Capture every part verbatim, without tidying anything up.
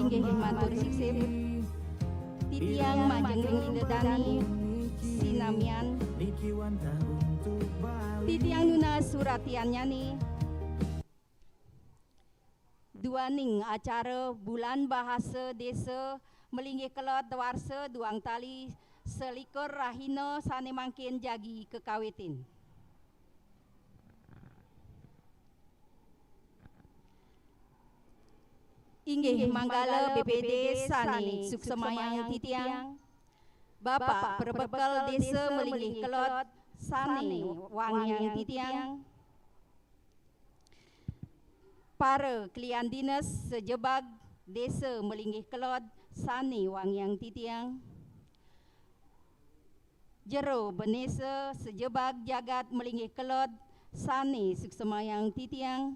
Inggih matur siksip. Titiang majeng ring Ida Dane sinamian. Titiang nunas suratiannyane. Duaning acara Bulan Bahasa Desa Melinggih Kelod warsa duang tali selikur rahina sane mangkin jagi kakawitin. Inggih manggala B P D sane suksemayang titiang. Bapak Prebekel Desa Melinggih Kelod sane wangiang titiang. Para klian dinas sejebag Desa Melinggih Kelod sane wangiang titiang. Jero benesa sejebag jagat Melinggih Kelod sane suksemayang titiang.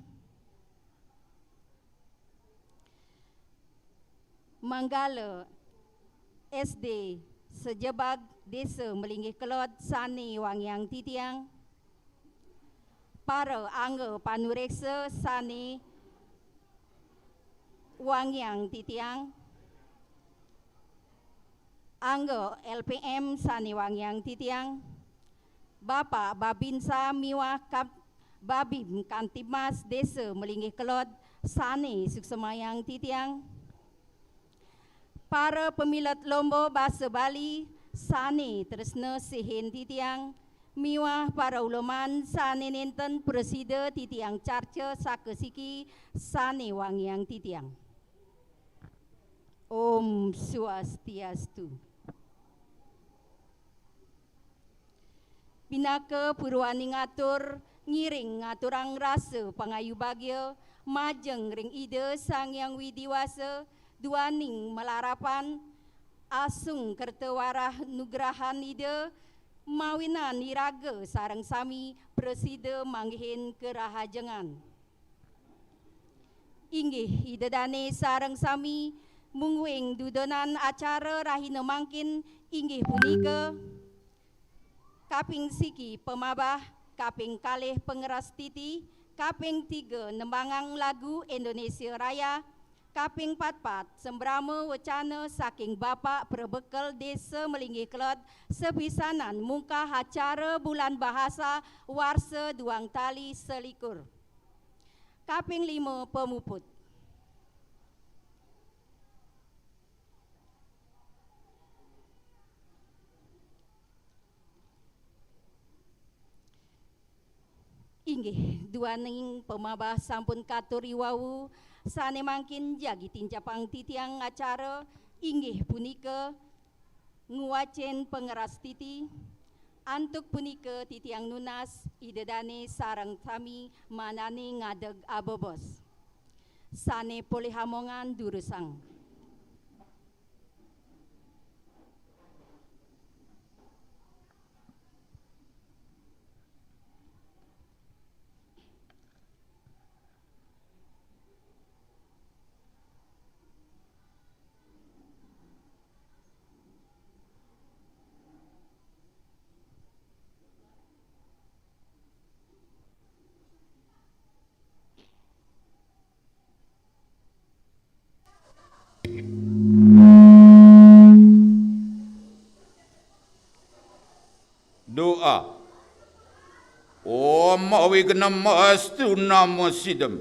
Manggala S D sejebag Desa Melinggih Kelod sane wangiang titiang. Para angga panureksa sane wangiang titiang. Angga L P M sane wangiang titiang. Bapak Babinsa miwah Kap-, Babim Kantibmas Desa Melinggih Kelod sane suksemayang titiang. Para pamilet lomba basa Bali sane tresna sihin titiang miwah para uleman sane nenten prasida titiang carca sakasiki sane wangiang titiang. Om Swastiastu. Pinaka purwaning atur, ngiring ngaturang rasa pangayu bagia majeng ring Ida Sang Hyang Widi Wasa, duaning malarapan asung kerta warah nugrahan Ida, mawinan iraga sareng sami prasida manggihin karahajengan. Inggih Ida Dane sareng sami, mungguing dudonan acara rahina mangkin inggih punika, kaping siki pamabah, kaping kalih pangrastiti, kaping tiga nembangang lagu Indonesia Raya, kaping patpat sembrama wecana saking Bapak Prebekel Desa Melinggih Kelod sapisanan mungkah acara Bulan Bahasa warsa duang tali selikur. Kaping lima pamuput. Inggih, duaning pamabah sampun katur iwau, sane mangkin jagi tincapang titiang acara, inggih punika ngwacen pangrastiti. Antuk punika titiang nunas Ida Dane sareng sami manane ngadeg abebos. Sane polih amongan durusang. Doa. Om Awighnam Astu Namo Siddham.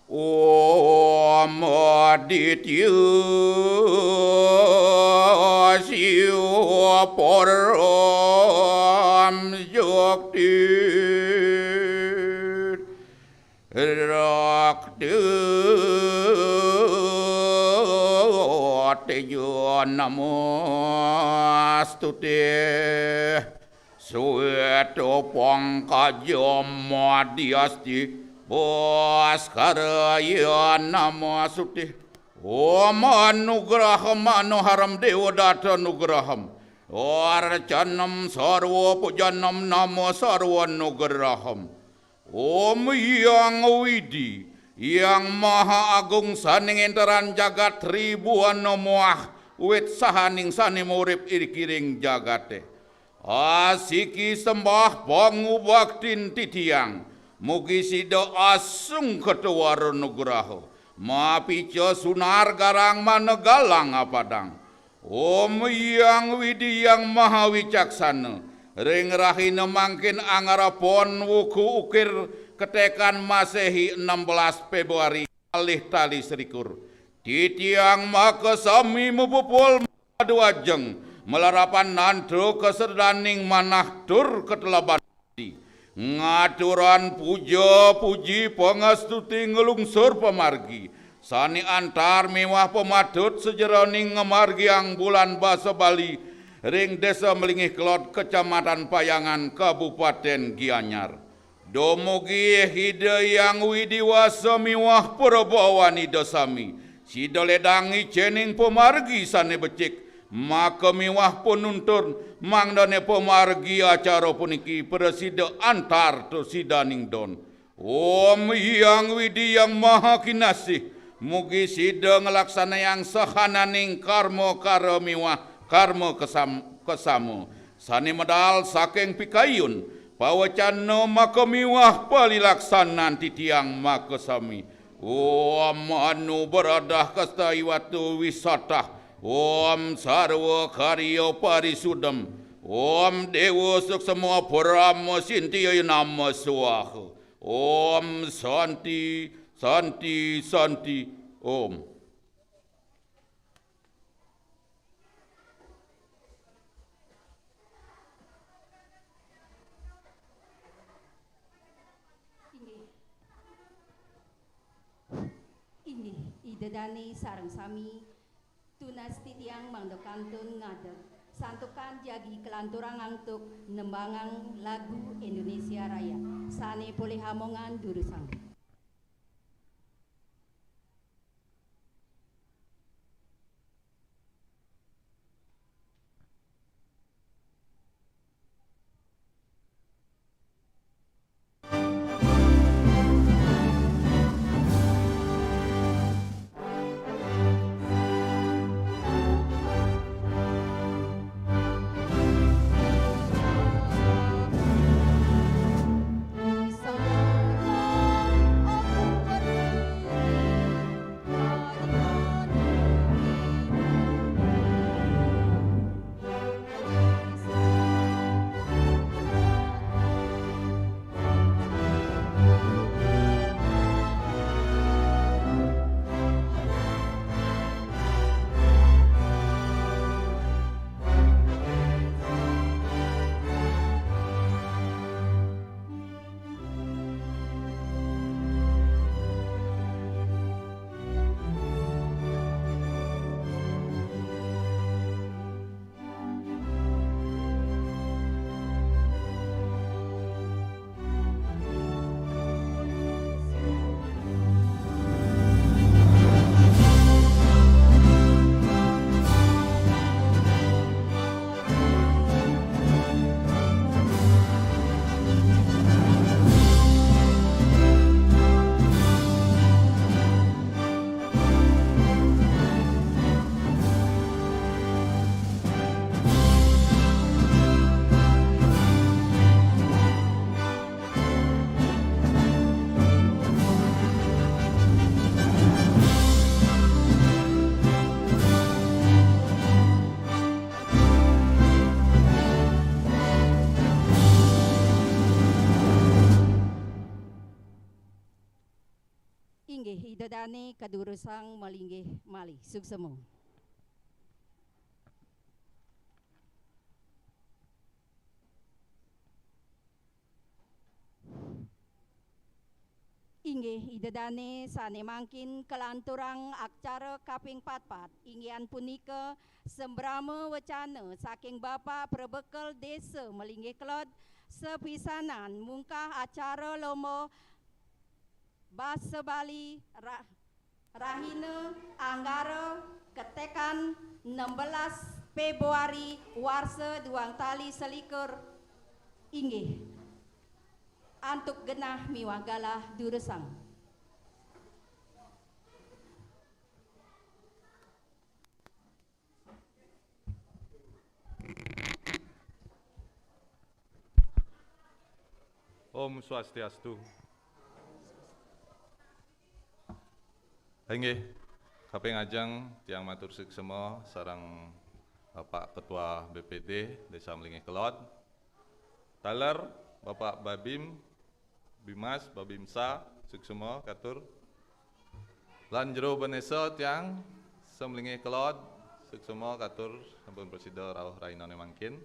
Om Aditya Siva Param Jyoti Rakta Teja Namostute. Sweta Pangkaja Madhyasti Bhaskaraya Namostute. Om Anugraham Manoharam Deva Datta Nugraham. Archanam Sarva Pujanam Nama Sarva Nugraham. Om Hyang Widi, Hyang Maha Agung saning entaran jagat tribuana muah wit sahaning sane murip irikiring jagate. Asiki sembah pangubaktin titiang, mugi sida asung ketawara nugraha. Mapica sunar garang mana galang apadang. Om Hyang Widi Hyang Maha Wicaksana, ring rahina mangkin anggarapon wuku ukir ketekan Masehi enam belas Februari kalih tali selikur. Titiang makasami mapupul maduajeng malarapan nantra kasedaning manah tur kateleban ati. Ngaturan puja puji pangastuti nglungsur pamargi sane antar miwah pamatut sajeroning ngamargiang Bulan Basa Bali ring Desa Melinggih Kelod, Kecamatan Payangan, Kabupaten Gianyar. Dumugi Ida Hyang Widi Wasa miwah para bawan Ida sami, sida ledang ngicening pamargi sane becik, maka miwah panuntun, mangdane pamargi acara puniki prasida antar tur sidaning don. Om Hyang Widi Hyang Maha Kinasih, mugi sida nglaksanayang sahananing karma kara miwah karma kesam-, kesama sane medal saking pikayun pawecana maka miwah palilaksanan titiang makasami. Om Anu Baradah Kastaiwatu Wisatah. Om Sarwa Karya Parisudem. Om Dewa Suksema Parama Sintiya Nama Swaha. Om Santi, Santi, Santi, Om. Inggih. Inggih, Ida Dane sareng sami tunas titiang mangda kantun ngadeg. Santukan jagi kalanturang antuk nembangang lagu Indonesia Raya. Sane polih amongan durusang. Inggih, Ida Dane kadurusang malinggih malih. Suksema. Inggih, Ida Dane sane mangkin kalanturang acara kaping patpat, inggih punika sembrama wecana saking Bapak Prebekel Desa Melinggih Kelod, sapisanan mungkah acara lomba Basa Bali Ra-, Rahina Anggara ketekan enam belas Februari warsa duang tali selikur, inggih antuk genah miwah galah durusang. Om Swastiastu. Inggih, kaping ajeng tiang matur suksma sareng Bapak Ketua B P D Desa Melinggih Kelod. Taler Bapak Babim, Bimas, Babimsa, suksma katur. Lan jero benesa tiang Semelinggih Kelod, suksma katur sampun prasida rauh rahinane mangkin.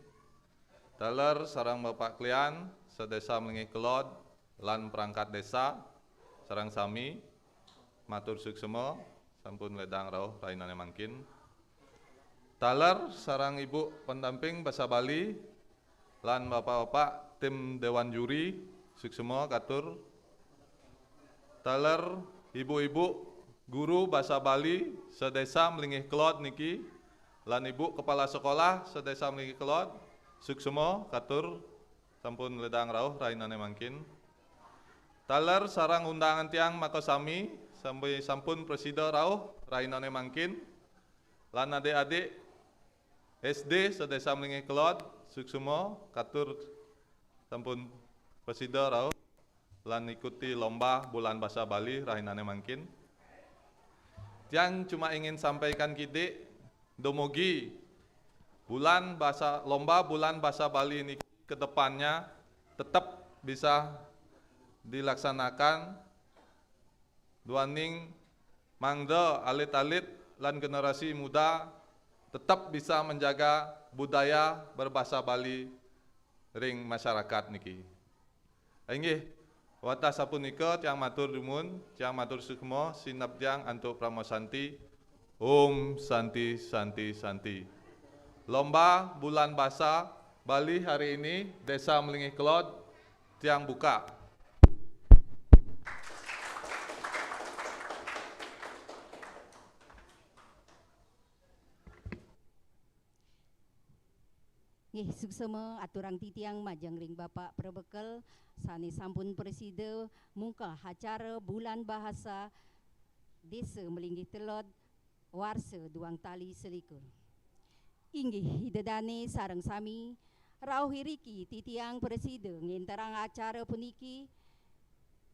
Taler sareng Bapak Klian, sedesa Melinggih Kelod, lan perangkat desa, sareng sami, matur suksma, sampun ledang rauh rahinane mangkin. Taler sareng Ibu pendamping basa Bali, lan Bapak-bapak tim Dewan Juri, suksma katur. Taler Ibu-ibu guru basa Bali sedesa Melinggih Kelod niki, lan Ibu Kepala Sekolah sedesa Melinggih Kelod, suksma katur sampun ledang rauh rahinane mangkin. Taler sareng undangan tiang makasami, sampai sampun prasida rauh rahinane mangkin. Lan adik-adik S D sedesa Melinggih Kelod, suksma katur sampun prasida rauh lan ikuti lomba Bulan Basa Bali rahinane mangkin. Tiang cuma ingin sampaikan kidik, dumugi bulan basa, lomba Bulan Basa Bali ini ke depannya tetap bisa dilaksanakan, duaning mangda alit-alit lan generasi muda tetap bisa menjaga budaya berbahasa Bali ring masyarakat niki. Inggih, wantah sapunika tiang matur dumun, tiang matur suksma sineb tiang antuk Parama Santi. Om Santi, Santi, Santi. Lomba Bulan Basa Bali hari ini, Desa Melinggih Kelod, tiang buka. Nggih, suksma aturang titiang majeng ring Bapak Prebekel sane sampun prasida mungkah acara Bulan Bahasa Desa Melinggih Kelod warsa duang tali selikur. Inggih Ida dane sareng sami, rauh iriki titiang prasida ngenterang acara puniki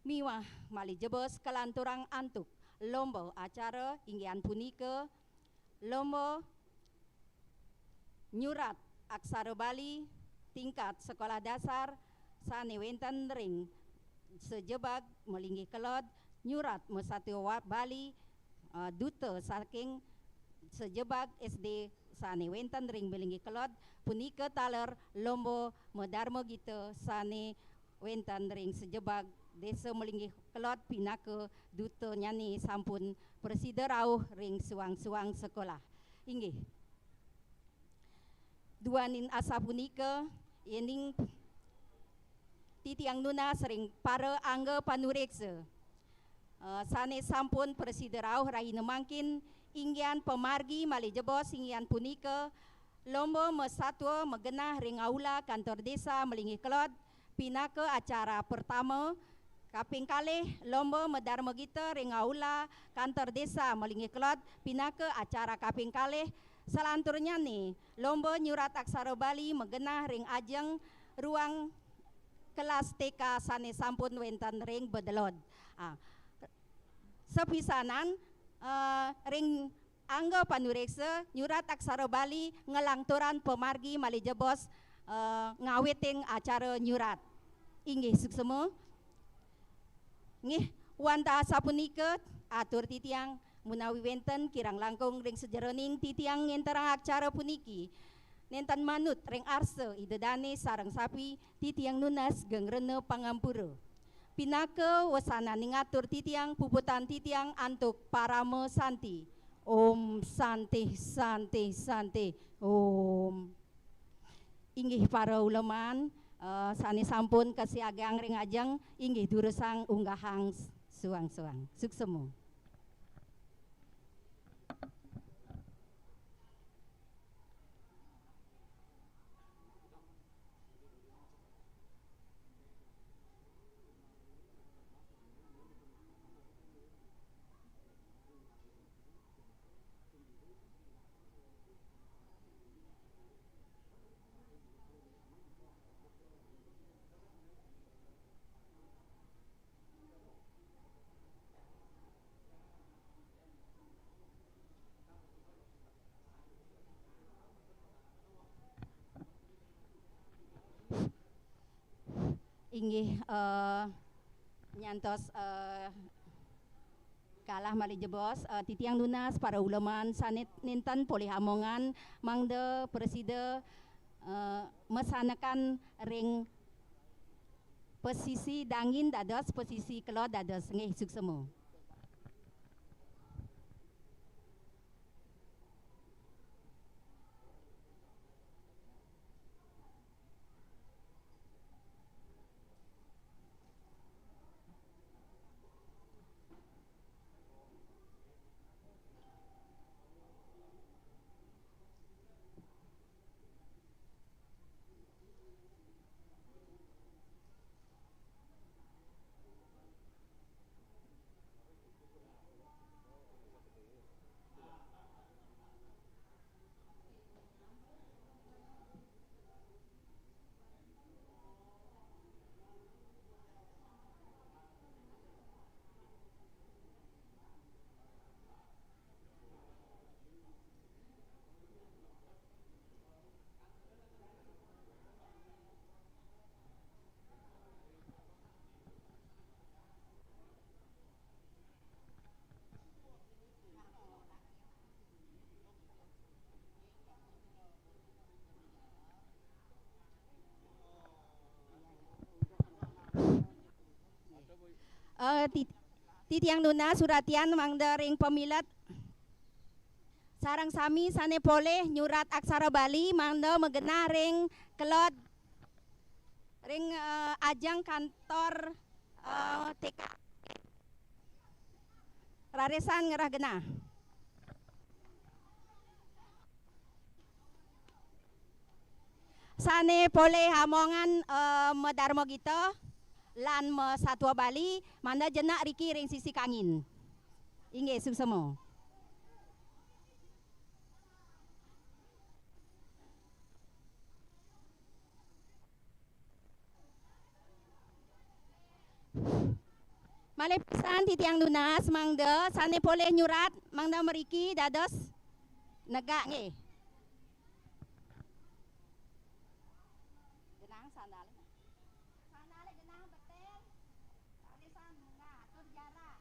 miwah malih jebos kalanturang antuk lomba acara, inggih punika lomba nyurat aksara Bali tingkat sekolah dasar sane wenten ring sajebag Melinggih Kelod, nyurat masatua Bali, eh, duta saking sajebag S D sane wenten ring Melinggih Kelod, punika taler lomba madarma gita sane wenten ring sajebag Desa Melinggih Kelod pinaka dutanyane sampun prasida rauh ring suang-suang sekolah. Inggih. Duaning asapunika, yening titiang nunas ring para angga panureksa, eh, sane sampun prasida rauh rahina mangkin, inggih pamargi malih jebos inggih punika lomba masatua magenah ring aula kantor desa Melinggih Kelod, pinaka acara pertama, kaping kalih lomba madarma gita ring aula kantor desa Melinggih Kelod, pinaka acara kaping kalih, salanturnyane lomba nyurat aksara Bali magenah ring ajeng ruang kelas T K sane sampun wenten ring bedelod. Ah, sapisanan, eh, ring angga panureksa nyurat aksara Bali ngelanturang pamargi malih jebos, eh, ngawiting acara nyurat. Inggih, suksma. Nggih, wantah sapunika atur titiang menawi wenten kirang langkung ring sajeroning titiang ngenterang acara puniki, nenten manut ring arsa Ida dane sareng sami, titiang nunas geng rena pangampura. Pinaka wesananing atur titiang, puputang titiang antuk Parama Santi. Om Santi, Santi, Santi. Om. Inggih para uleman, eh, sane sampun kasiagang ring ajeng, inggih durusang unggahang suang-suang. Suksma. Inggih, eh, nyantos, eh, kalah malih jebos, eh, titiang nunas para uleman sané nénten polih amongan mangda prasida, eh, masanekan ring pasisi dangin dados pasisi kelod dados. Nggih, suksema. Eh, ti-, titiang nunas suratian mangda ring pamilet sareng sami sané polih nyurat aksara Bali mangda magenah ring kelod ring, eh, ajeng kantor, eh, T K. Rarisang ngerah genah. Sané polih amongan, eh, madarma gita lan masatua Bali, mangda jenek riki ring sisi kangin. Inggih, suksema. Malih pisan titiang nunas mangda sané polih nyurat mangda mriki dados negak nggih. Genang sandalé. Sandalé genang betén. Talisan munggah atur jarak.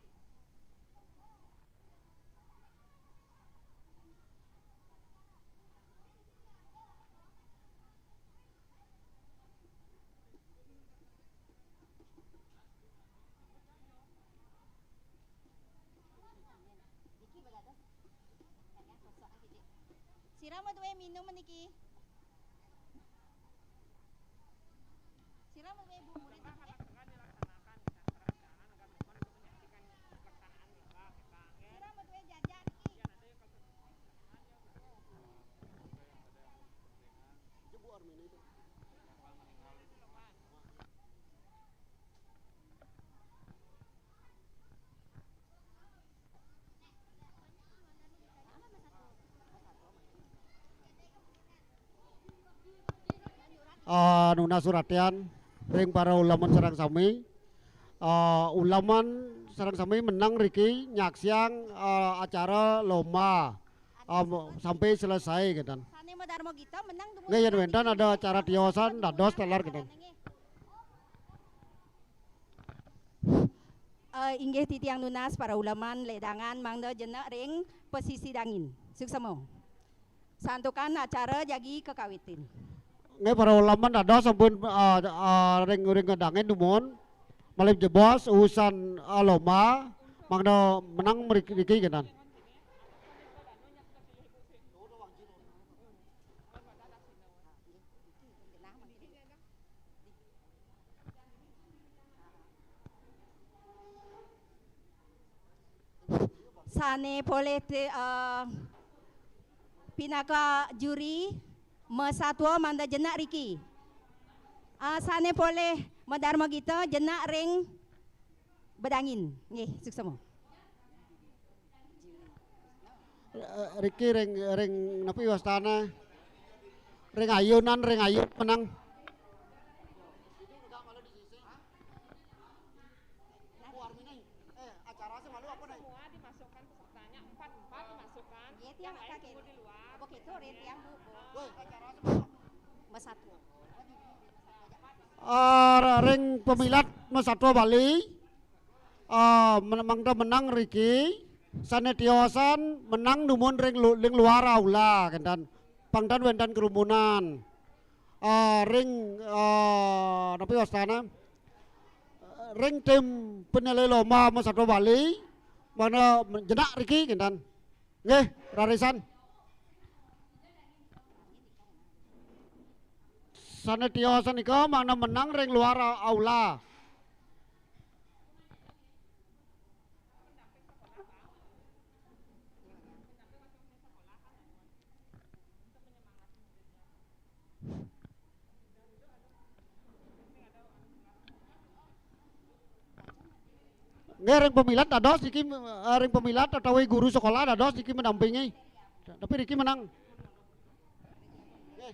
Sira madué minum niki. Sira madué bu murid niki. Sira madué jajan niki. Ah, nunas suratian ring para uleman sareng sami. Ah, uleman sareng sami meneng riki nyaksiang, ah, acara lomba, ah, sampai selesai, gitu. Sané madarma gita meneng dumun. Nggih, yén wénten ada acara tiosan, dados taler, gitu. Eh, inggih titiang nunas para uleman ledangan mangda jenek ring pasisi dangin. Suksema. Santukan acara jagi kakawitin. Nggih, para uleman dados sampun, eh, eh, ring, ring dangin dumun. Malih jebos usan, eh, lomba mangda meneng mriki, mriki, gitu. Sané polih ti-, eh, pinaka juri masatua mangda jenek riki. Eh, sané polih madarma gita jenek ring bedangin. Nggih, suksema. Eh, riki ring, ring napi wastané? Ring ayunan, ring ayun meneng. Semua dimasukkan pesertanya, empat, empat dimasukkan. Iya, tiang yang lain tunggu di luar. Begitu, rin tiang, Bu, Bu. Bersatu. Eh, ring pamilet masatua Bali, eh, men-, mangda menang riki, sane tiosan menang dumun ring lu-, ring luar aula, kenten. Pang tan wenten kerumunan. Eh, ring, eh, napi wastane? Ring tim penilai lomba masatua Bali, mangda jenak riki, kenten. Nggih, rarisan. Sane tiosan nika mangda menang ring luar a-, aula. Nggih, ring pamilet dados niki, eh, ring pamilet utawi guru sekolah dados niki mendampingi. Tapi riki menang. Nggih.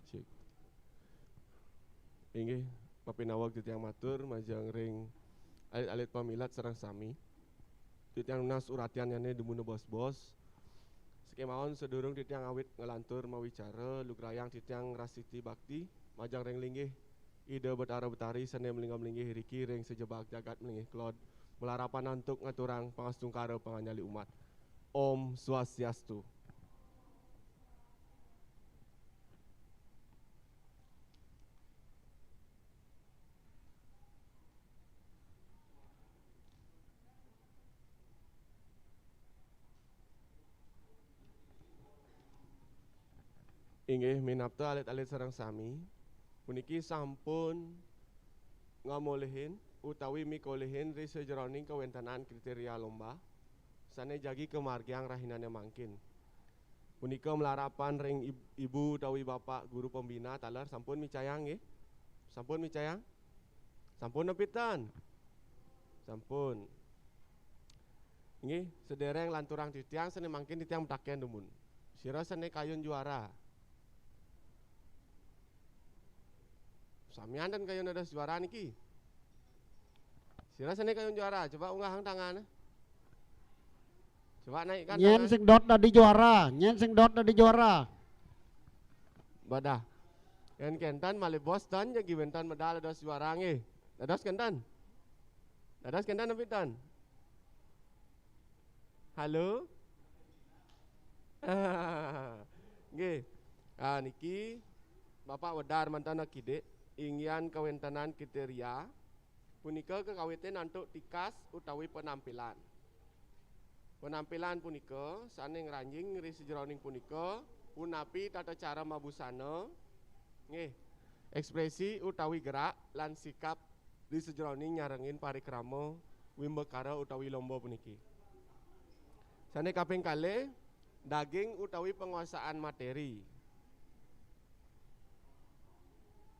Sik. Inggih, mapinaweg titiang matur majeng ring alit-alit pamilet sareng sami. Titiang nunas uratiannyane dumun bos-bos. Sakemawon sadurung titiang awit nglantur mawicara, lugrayang titiang ngrastiti bakti majeng ring linggih Ida Betara Betari sane malingga-malinggih iriki ring sajebag jagat malinggih kelod, malarapan antuk ngaturang pangastungkara panganjali umat. Om Swastiastu. Inggih, minapta alit-alit sareng sami, puniki sampun ngamolihin utawi mikolihin ri sajeroning kawentenan kriteria lomba sane jagi kamargiang rahinane mangkin. Punika malarapan ring ib-, ibu utawi bapak guru pembina taler, sampun micayang nggih? Sampun micayang? Sampun napi ten? Sampun. Nggih, sedereng lanturang titiang sane mangkin titiang mataken dumun. Sira sane kayun juara? Samian ten kayun dados juara niki? Sira sane kayun juara, coba unggahang tangan. Coba naikkan. Nyen tangan. Sing dot dadi juara, nyen sing dot dadi juara. Badah. Yen kenten malih bos ten jagi wenten medal dados juara nggih. Dados kenten? Dados kenten napi ten? Halo? Nggih. Ah, niki Bapak wedar manten akidik, inggihan kawentenan kriteria punika kakawitin antuk tikas utawi penampilan. Penampilan punika sane ngranjing ri sajeroning punika, punapi tata cara mabusana, nggih, ekspresi utawi gerak lan sikap ri sajeroning nyarengin parikrama wimbakara utawi lomba puniki. Sane kaping kalih, daging utawi penguasaan materi.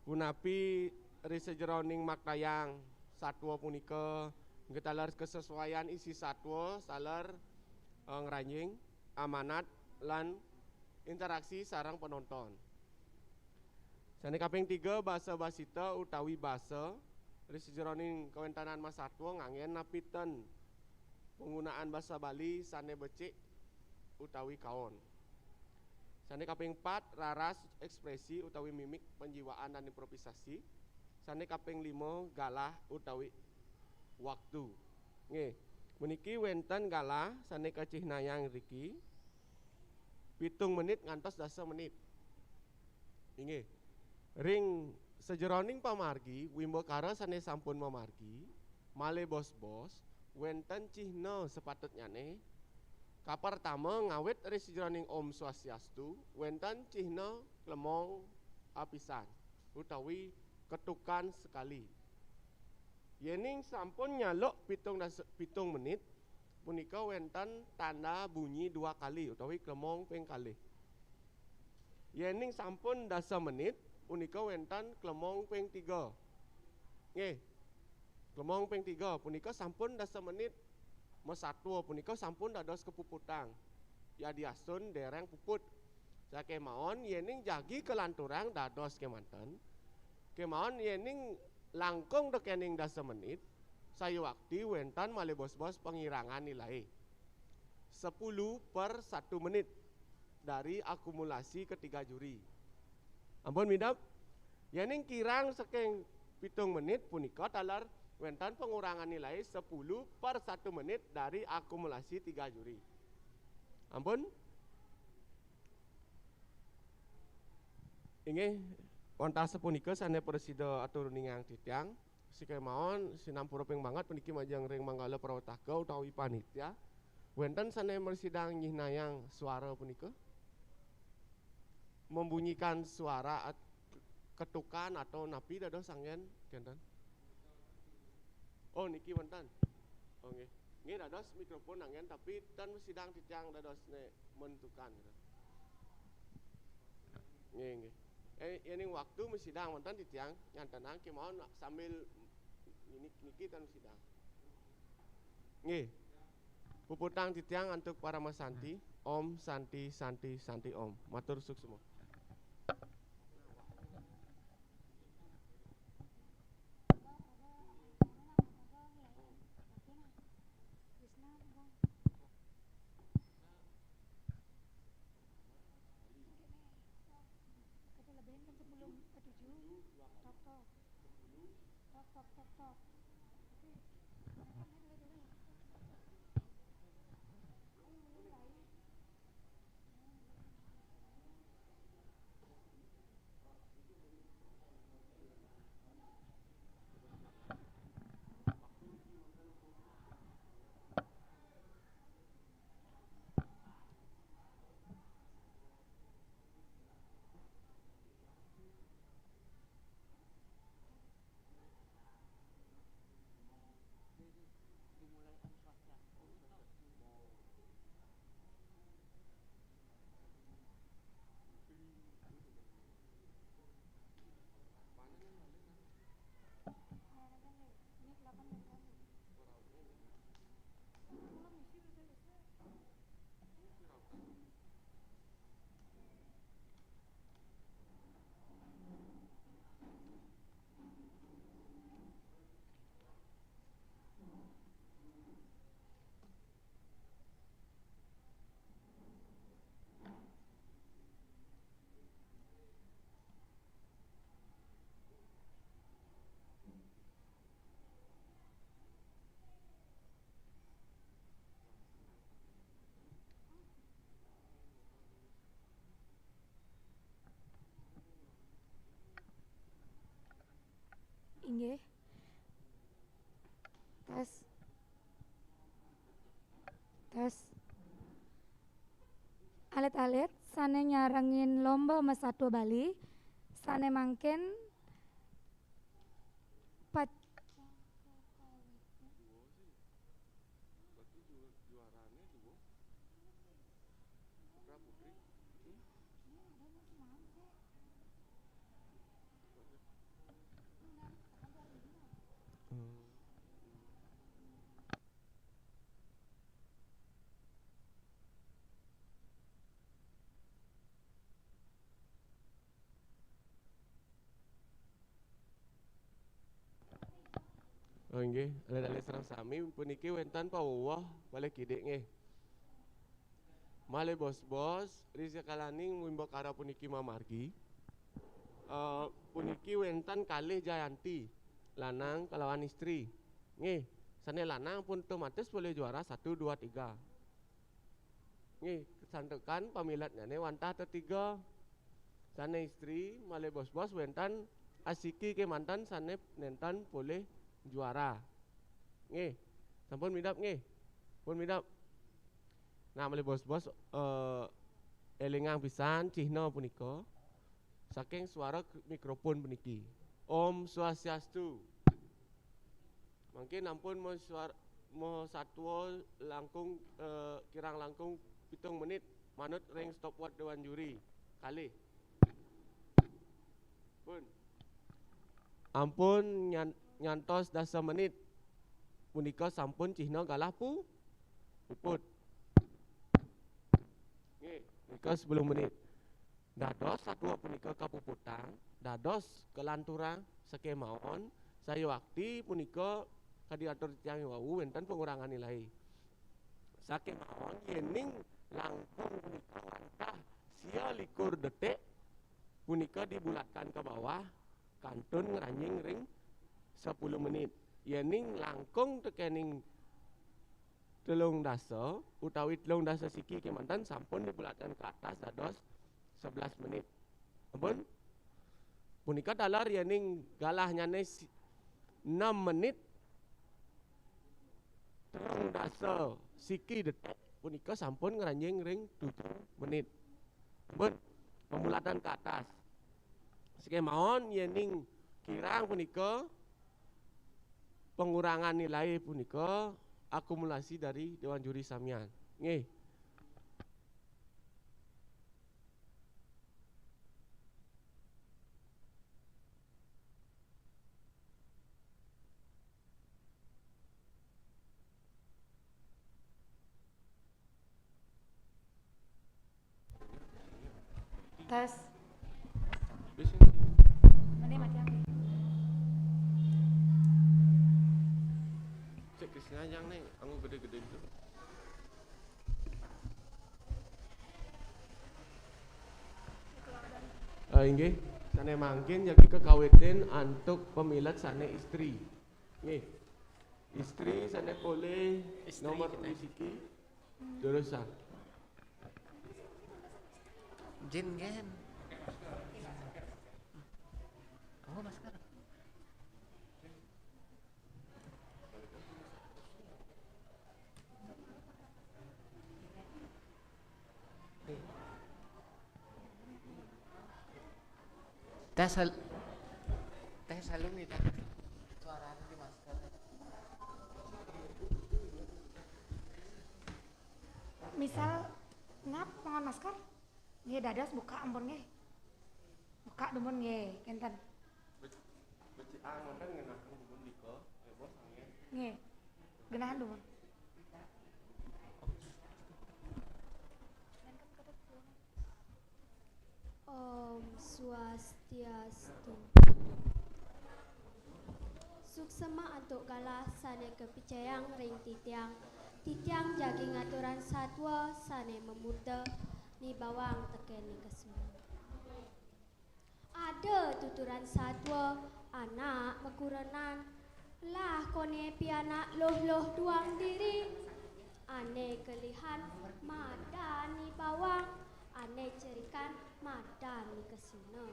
Punapi ri sajeroning maktayang satwa punika, nggih taler kesesuaian isi satwa, taler, eh, ngranjing, amanat, lan interaksi sareng penonton. Sane kaping tiga, basa basita utawi basa. Ri sajeroning kawentenan masatwa nganggen napi ten panggunaan basa Bali sane becik utawi kaon. Sane kaping pat, raras ekspresi utawi mimik, penjiwaan, lan improvisasi. Sane kaping lima, galah utawi waktu. Nggih, puniki wenten galah sane kacihnayang riki pitung menit ngantos dasa menit. Inggih. Ring sajeroning pamargi, wimbakara sane sampun mamargi, malih bos-bos, wenten cihna sapatutnyane. Kapertama, ngawit ri sajeroning Om Swastiastu, wenten cihna klemong apisan utawi ketukan sekali. Yening sampun nyaluk pitung dasa, pitung menit, punika wénten tanda bunyi dua kali utawi klemong ping kalih. Yéning sampun dasa menit, punika wénten klemong ping tiga. Nggih. Klemong ping tiga punika sampun dasa menit masatwa punika sampun dados kapuputang. Yadiastun déréng puput. Sakémaon yéning jagi kalanturang dados kémanten. Kémaon yéning langkung tekening dasa menit, sayuwakti wénten malih bos-bos pangirangan nilai. Sepuluh per satu menit dari akumulasi ketiga juri. Ampun midap, yéning kirang saking pitung menit punika taler wénten pangurangan nilai sepuluh per satu menit dari akumulasi tiga juri. Ampun? Inggih, wantah sapunika sané prasida atur uningang titiang. Sakémaon, sinampura ping banget puniki majeng ring manggala prawetaka utawi panitia. Wénten sané mrasidang nyihnayang suara punika? Membunyikan suara at-, ketukan atau napi dados anggén, kénten? Oh, niki wénten. Oh, nggih. Nggih, dados mikrofon anggén, tapi ten mrasidang titiang dados né mentukan gitu. Nggih, nggih. Eh, yéning waktu mrasidang wénten titiang nyantenang kémaon sambil niki, niki ten mrasidang. Nggih. Puputang titiang antuk paramasanti. Om Santi, Santi, Santi Om. Matur suksma. Inggih. Tes. Tes. Alit-alit sané nyarengin lomba masatwa Bali, sané mangkin pat- Oh, inggih, alit-alit sareng sami, puniki wénten paweweh malih kidik nggih. Malih bos-bos, ri sekalaning wimbakara puniki mamargi. Eh, puniki wénten kalih jayanti, lanang kalawan istri. Nggih, sané lanang pun otomatis polih juara satu, dua, tiga. Nggih, santukan pamiletnyané wantah tetiga. Sané istri malih bos-bos wénten asiki kémanten sané nénten polih juara. Nggih, sampun midap nggih. Pun midap. Nah, malih bos-bos, eh, élingang pisan cihna punika saking suara k-, mikrofon puniki. Om Swastiastu. Mangkin ampun masuar-, Maha Satwa langkung, eh, kirang langkung pitung menit manut ring stopwatch Dewan Juri. Kalih. Pun. Ampun nyan-, nyantos dasa menit. Punika sampun cihna galah pu-, puput. Nggih, punika sepuluh menit. Dados satwa punika kapuputang, dados kalanturang sakemaon, sayuakti punika kadi atur titiang wau wénten pangurangan nilai. Sakemaon yéning langkung punika wantah sia likur detik, punika dibulatkan ka bawah, kantun ngranjing ring sepuluh menit. Yéning langkung tekening telung dasa utawi telung dasa siki kémanten sampun dibulatkan ka atas dados sebelas menit. Ampun? Punika taler yéning galahnyané si-, enam menit telung dasa siki detik, punika sampun ngranjing ring tujuh menit. Ampun? Pamulatan ka atas. Sakemaon yéning kirang punika pangurangan nilai punika akumulasi dari Dewan Juri samian. Nggih. Tes. Bisa. Mending mati yang. Cek ke sini aja nih, anggo gede-gede gitu. Ah, inggih, sané mangkin jagi kekawitin antuk pamilet sané istri. Nggih. Istri sané polih. Istri nomor kita. Siki. Durusang. Jin gen. Oh, masker. Tes hal-, tes halo nih, tes. Suaranya di masker. Misal ngap mangan masker? Nggih, dados buka ampun nggih. Buka dumun nggih, kénten. Bec-, becik angotan ngenah dumun nika, ya, Bos, nggih. Nggih. Genah dumun. Om Swastiastu. Suksema antuk galah sané kapicayang ring titiang. Titiang jagi ngaturang satwa sané mamurda Ni Bawang tekén Ni Kesuna. Ada tuturan satwa, anak makurenan, lah koné pianak luh-luh duang diri, ané kelihan madan Ni Bawang, ané cerikan madan Ni Kesuna.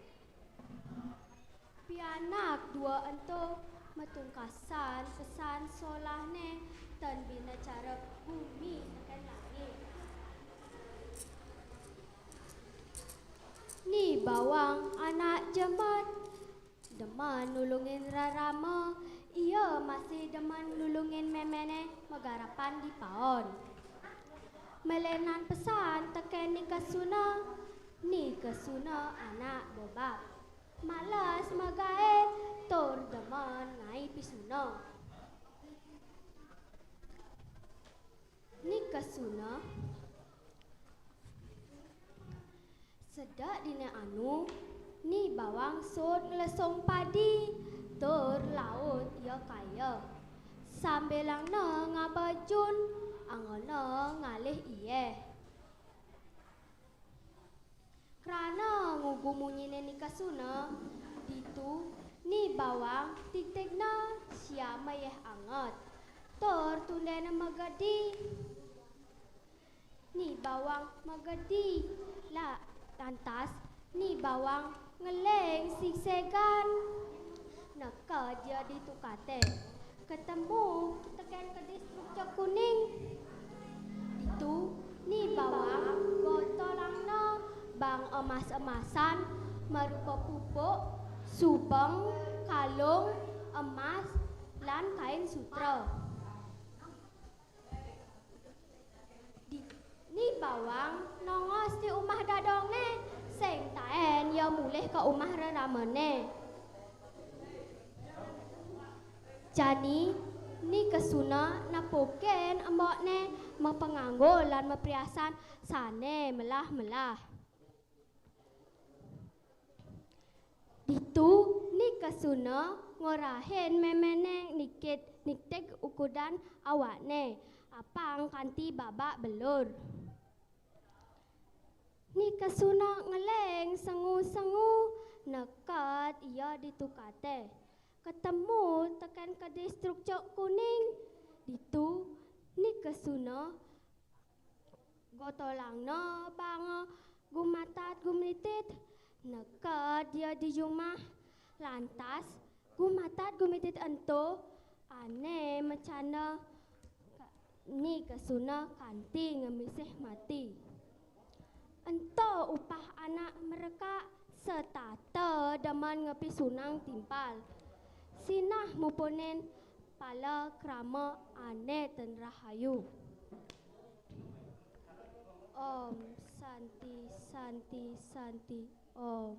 Pianak dua ento matungkasan pesan solahné tan bina cara gumi tekén langit. Ni Bawang anak jemet, demen nulungin rerama, ia masih demen nulungin méméné magarapan di paon. Malénan pesan tekén Ni Kesuna, Ni Kesuna anak bobab. Males magaé tur demen ngaé pisuna. Ni Kesuna. Sedek dina anu, Ni Bawang sut nglesung padi, tur laut ia kaya. Sambilangna ngaba jun, anggona ngalih iéh. Krana ngugu munyiné Ni Kesuna, ditu Ni Bawang tigtigna siam mayéh anget. Tur tundéna magedi. Ni Bawang magedi. La-, lantas Ni Bawang ngeling sigségan. Neked ia ditu katé. Katemu tekén kedis truk cek kuning. Ditu Ni Bawang gotolangna bang emas-emasan marupa pupuk, subeng, kalung, emas, lan kain sutra. Bawang nongos di umah dadongné, sing taén ia mulih ka umah reramané. Jani, Ni Kesuna nepukin embokné mapanganggo lan mapriasan sané melah-melah. Ditu, Ni Kesuna ngorahin méméné nikit, nigtig ukudan awakné, apang kanti babak belur. Ni Kesuna ngeling sengu-sengu, neked ia di tukaté. Ketemu tekén kedis truk cok kuning. Ditu, Ni Kesuna gotolangna banga gumatat gumlitit, neked ia di jumah. Lantas, gumatat gumlitit ento ané macanda Ni Kesuna kanti ngamisih mati. Ento upah anak merekak, setata demen ngepisunang timpal. Sinah mupunin pala krama ané ten rahayu. Om Santi, Santi, Santi, Om.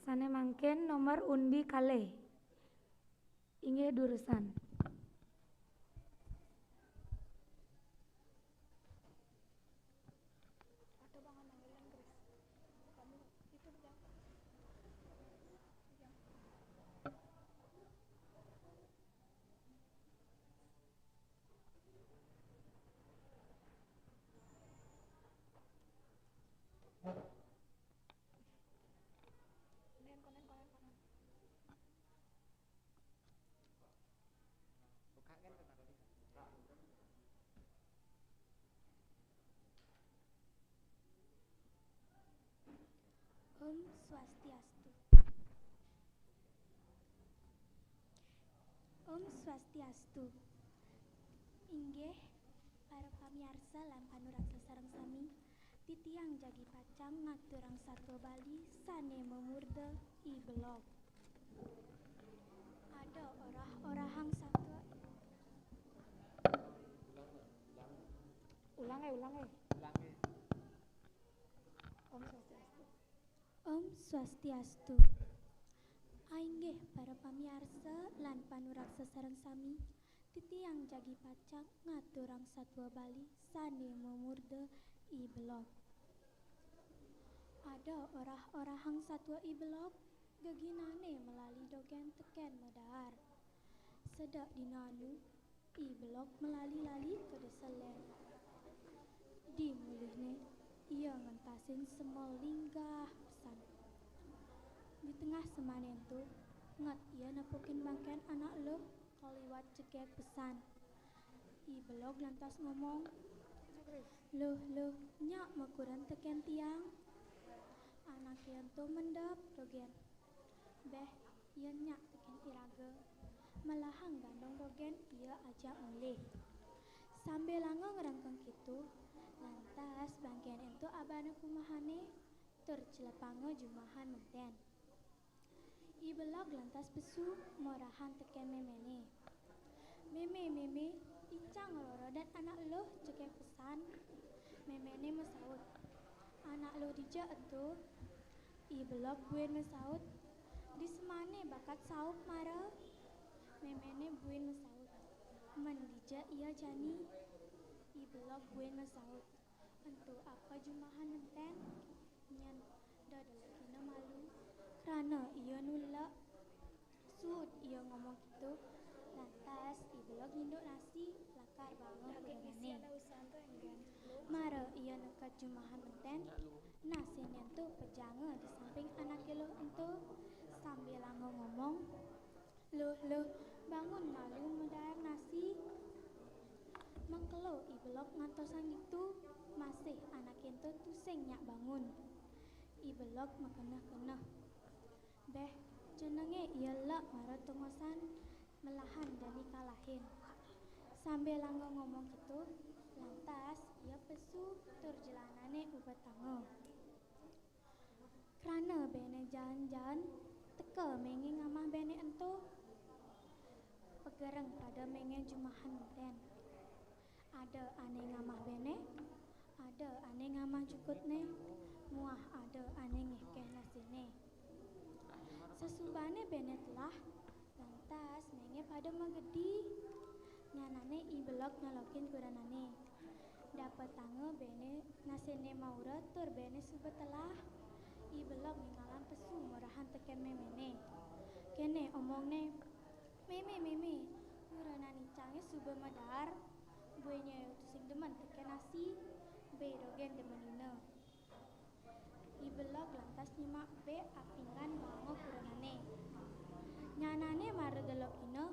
Sané mangkin nomor undi kalih. Inggih durusang. Om Swastiastu. Om Swastiastu. Inggih, para pamiarsa lan panuraksa sareng sami, titiang jagi pacang ngaturang satua Bali sané mamurda I Belog. Ada orah-orahang satua. Ulang, eh, ulang, eh. Om Swastiastu. Om Swastiastu. Ainggih para pamiarsa lan panuraksa sareng sami, titiang jagi pacang ngaturang satua Bali sané mamurda I Belog. Ada orah-orahang satua I Belog, geginané malali dogén tekén madaar. Sedek dina anu, I Belog malali-lali ka Desa Lén. Di mulihné, ia ngentasin semeng linggah pesan. Di tengah semané ento, nget ia nepukin bangkén anak eluh kaliwat jegég pesan. I Belog lantas ngomong, "Luh, luh, nyak makuren tekén tiang?" Anaké ento mendep dogén. "Béh, yén nyak tekén iraga, melahang gandong dogén ia ajak mulih." Sambilanga ngrengkeng kéto, lantas bangkén ento abana ka umahané, tur celepanga jumahan menten. I Belog lantas pesu morahang tekén méméné. "Mémé, mémé, icang ngrorodan anak eluh jegég pesan." Méméné masaut, "Anak eluh dija ento?" I Belog buin masaut, "Di semané bakat saup mara." Méméné buin masaut, "Mén dija ia jani?" I Belog buin masaut, "Ento apa jumahan menten?" Nyén dedelekina malu, krana ia nulek. Suud ia ngomong kéto, lantas I Belog nyinduk nasi lakar banga kurengané. Mara ia neked Jumahan menten, nasiné ento pejanga di samping anaké luh ento, sambilanga ngomong, "Luh, luh, bangun malu medaar nasi." Mengkelo I Belog ngantosang ditu, masih anaké ento tusing nyak bangun. I Belog makeneh-keneh, "Béh, jenengé ia lek mara tengosan, melahan jani kalahin." Sambilanga ngomong kéto, lantas ia pesu tur jelanané ubetanga. Krana béné jaen-jaen teka méngé ngamah béné ento. Pegereng pada méngé jumahan menten. Ada ané ngamah béné, ada ané ngamah jukutné, muah ada ané ngékéh nasiné. Sesubané béné telah, lantas méngé pada magedi. Nyanané I Belog nyolokin kurenané. Dapetanga béné nasiné maura tur béné suba telah. I Belog ningalang pesu murahan tekén méméné. Kéné omongné, "Mémé, mémé, kurenan icangé suba medaar. Buin ia tusing demen tekén nasi, bé dogén demenina." I Belog lantas nyemak bé apingan baanga kurenané. Nyanané mara delokina,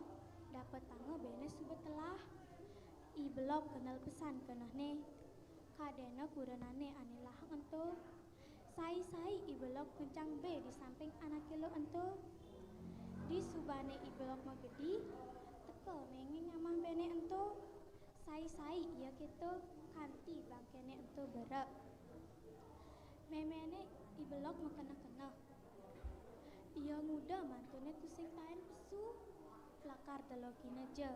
dapetanga béné suba telah. I Belog kenel pesan kenehné. Kadéna kurenané ané lahang ento. Sai-sai I Belog ngejang bé di samping anaké luh ento. Disubané I Belog magedi, teka méngé ngamah béné ento. Sai-sai ia kéto kanti bangkéné ento berek. Méméné I Belog makeneh-keneh. Ia nguda mantuné tusing taén pesu, lakar delokina ja.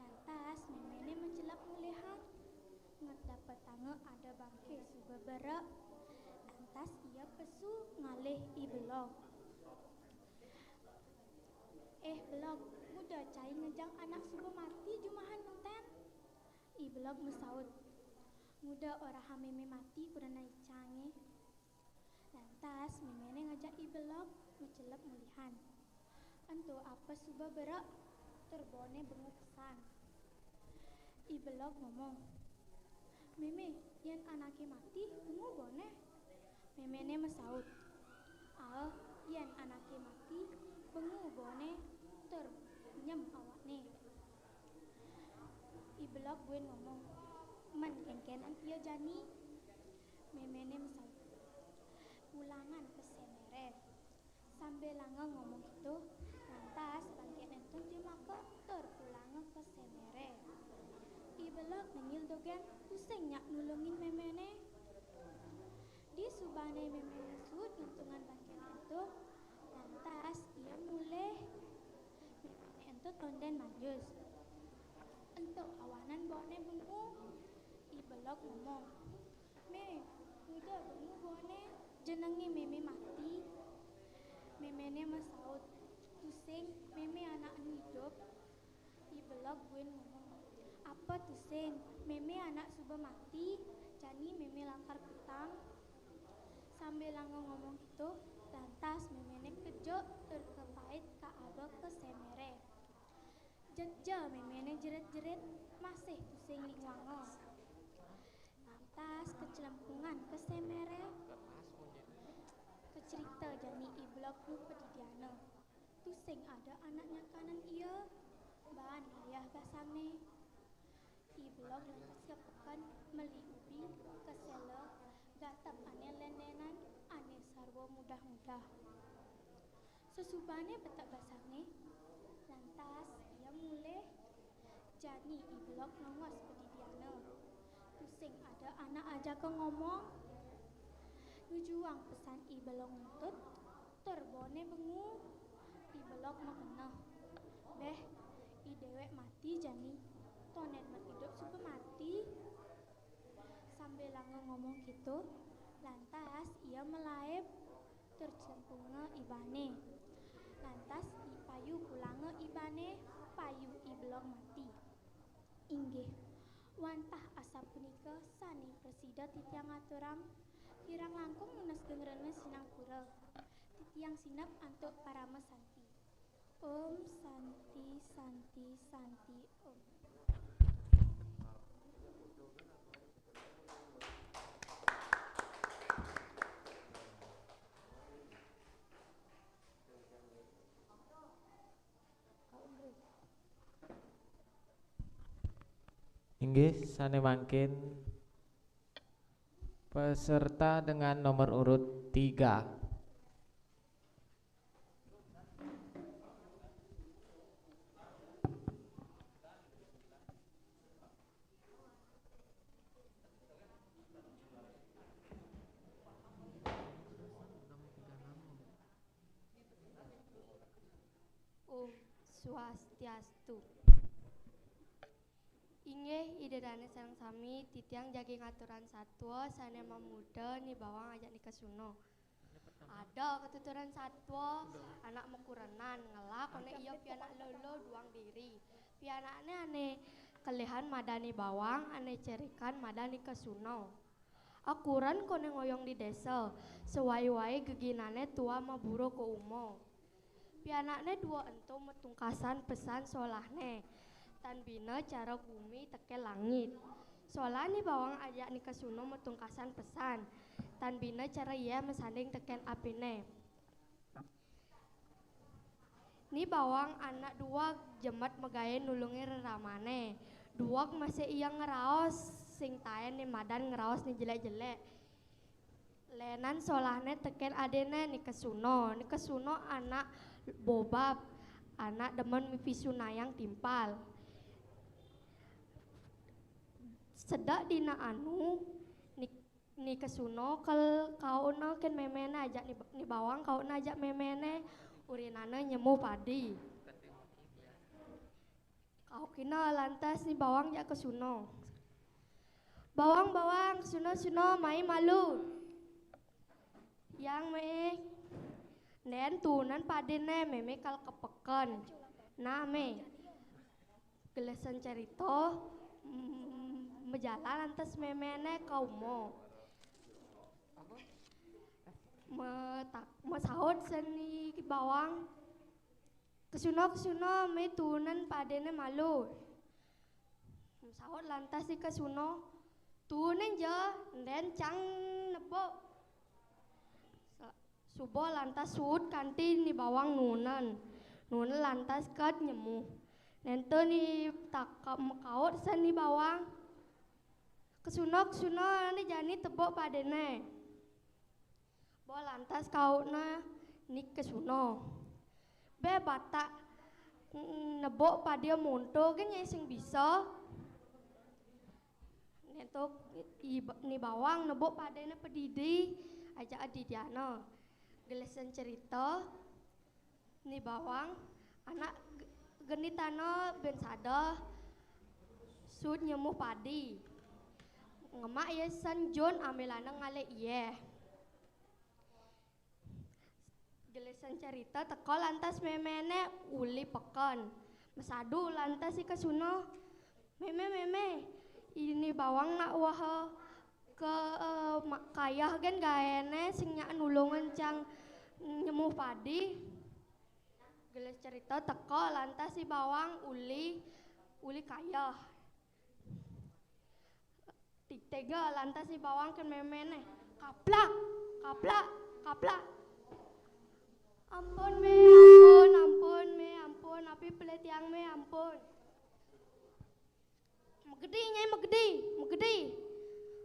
Lantas méméné macelep mulihan, dapetanga ada bangké suba berek. Lantas ia pesu ngalih I Belog. "Eh, Belog, nguda cai ngejang anak suba mati jumahan menten?" I Belog masaut, "Nguda orahang mémé mati kurenan icangé." Lantas méméné ngajak I Belog macelep mulihan. Ento apes suba berek, tur boné bengu pesan. I Belog ngomong, "Mémé, yén anaké mati, bengu boné?" Méméné masaut, "Aéh, yén anaké mati, bengu boné tur nyem awakné." I Belog buin ngomong, "Men kénkénan ia jani?" Méméné masaut, "Pulangan ka Semere." Sambilanga ngomong kéto, lantas bangkéné ento jemaka tur pulanga ka Semere. I Belog nengil dogén tusing nyak nulungin méméné. Disubané méméné suud ngentungang bangkéné ento, lantas ia mulih. Méméné ento tondén manjus. Ento awanan boné bengu. I Belog ngomong, "Mé, nguda bengu boné, jenengé mémé mati." Méméné masaut, "Tusing, mémé anak enu idup." I Belog buin ngomong, "Apa tusing, mémé anak suba mati, jani mémé lakar kutang." Sambilanga ngomong kéto, lantas méméné kejuk tur kepait kaaba ka Semere. Jed ja méméné jerit-jerit, masih tusing lingwanga. Lantas kecelempungan ka Semere, kacerita jani I Belog nu padidiana. Tusing ada anak nyakanin ia, baan ayah basangné. I Belog lantas ka peken meli ubi, kesela, gatep ané lén-lénan, ané sarwa mudah-mudah. Sesubané betek basangné, lantas ia mulih. Jani I Belog nongos padidiana. Tusing ada anak ajaka ngomong. Nujuang pesan I Belog nuntut, tur boné bengu. I Belog makeneh, "Béh, i déwék mati jani, tondén men idup suba mati." Sambilanga ngomong kéto, lantas ia malaib tur celempunga ibané. Lantas i payu pulanga ibané, payu I Belog mati. Inggih, wantah asapunika sané prasida titiang aturang, kirang langkung nunas geng rena sinampura. Titiang sineb antuk parama santi. Om Santi, Santi, Santi, Om. Inggih, sané mangkin peserta dengan nomor urut tiga. Om Swastiastu. Inggih, Ida dané sareng sami, titiang jagi ngaturan satwa sané mamuda Ni Bawang ajak Ni Kesuna. Ada katuturan satwa, anak makurenan, ngelah koné ia pianak lolo duang diri. Pianakné ané kelihan madan Ni Bawang, ané cerikan madan Ni Kesuna. Akuran koné ngoyong di désa, sawai-wai geginané tua mabura ka uma. Pianakné dua ento matungkasan pesan solahné, tan bina cara gumi tekén langit. Solah Ni Bawang ajak Ni Kesuna matungkasan pesan, tan bina cara ia masanding tekén apiné. Ni Bawang anak dueg, jemet magaé nulungi reramané. Dueg masih ia ngraos, sing taén né madan ngraos né jelék-jelék. Lénan solahné tekén adéné Ni Kesuna. Ni Kesuna anak bobab, anak demen mipisunayang timpal. Sedek dina anu, Ni, Ni Kesuna kel kaona kén méméné ajak Ni, Ni Bawang kaona ajak méméné urinana nyemu padi. Kaukina lantas Ni Bawang jak Kesuna. "Bawang, Bawang, Kesuna, Kesuna, mai malu." "Yang, Mé." "Ndén tuunan padiné, mémé kal ka peken." Nah, Mé. Gelisan cerita, mm, majalan lantas méméné ka uma. Metak-, masaut sén Ni Bawang. "Kesuna, Kesuna, Mé tuunan padiné malu." Saut lantas Ni Kesuna, "Tuunin ja, ndén cang nebuk." Sa-, suba lantas suud kanti Ni Bawang nuunan. Nuunan lantas ket nyemu. Nénten Ni takep makaut sén Ni Bawang. "Kesuna, Kesuna, né jani tebuk padiné." Ba lantas kautna Ni Kesuna. "Bé batak, mm, nebuk padi monto gén nyai sing bisa." Nénten Ni Ba-, Ni Bawang nebuk padiné padidi, ajak adidiana. Gelisan cerita, Ni Bawang, anak g-, genitana bén sada, suud nyemu padi. Ngemak ia sén jun ambilana ngalih ia. Gelisan cerita teka lantas méméné uli peken. Masadu lantas Ni Kesuna, "Mémé, mémé, Ni Bawang nak usaha ke, eh, ma-, kayeh gén gaéné sing nyak nulungan cang nyemu padi." Gelis cerita teka lantas Ni Bawang uli, uli kayeh. Tiga lantas Ni Bawang kén méméné. Kaplak, kaplak, kaplak. "Ampun, Mé, ampun, ampun, Mé, ampun, api pelih tiang, Mé, ampun." "Magedi, Nyai, magedi, magedi."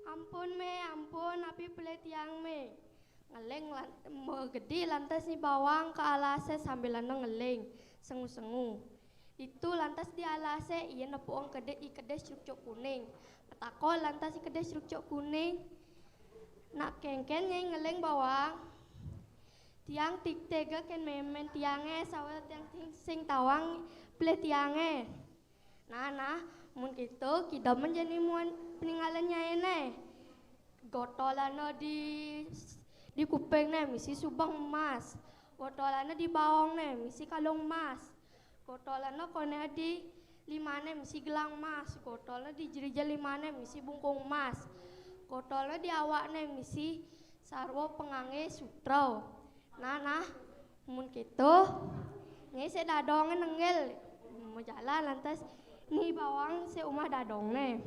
"Ampun, Mé, ampun, api pelih tiang, Mé." Ngeling lan-, magedi lantas Ni Bawang ka alasé sambilana ngeling, sengu-sengu. Ditu lantas di alasé ia nepuang kedis, i kedis crukcuk kuning. Matakon lantas i kedis crukcuk kuning, "Nak kénkén Nyai ngeling, Bawang?" "Tiang tig-, tiga kén mémén tiangé, sawér tiang sing, sing tawang pelih tiangé." "Nah, nah, mun kéto, kidemén jani muan paningalan Nyainé." Gotolana di, di kupingné misi subeng emas. Gotolana di baongné misi kalung emas. Gotolana koné di limané misi gelang emas. Gotolana di jerija limané misi bungkung emas. Gotolana di awakné misi sarwa panganggé sutra. "Nah, nah, mun kéto, Nyai sik dadongé nenggil." Majalan lantas Ni Bawang sik umah dadongné.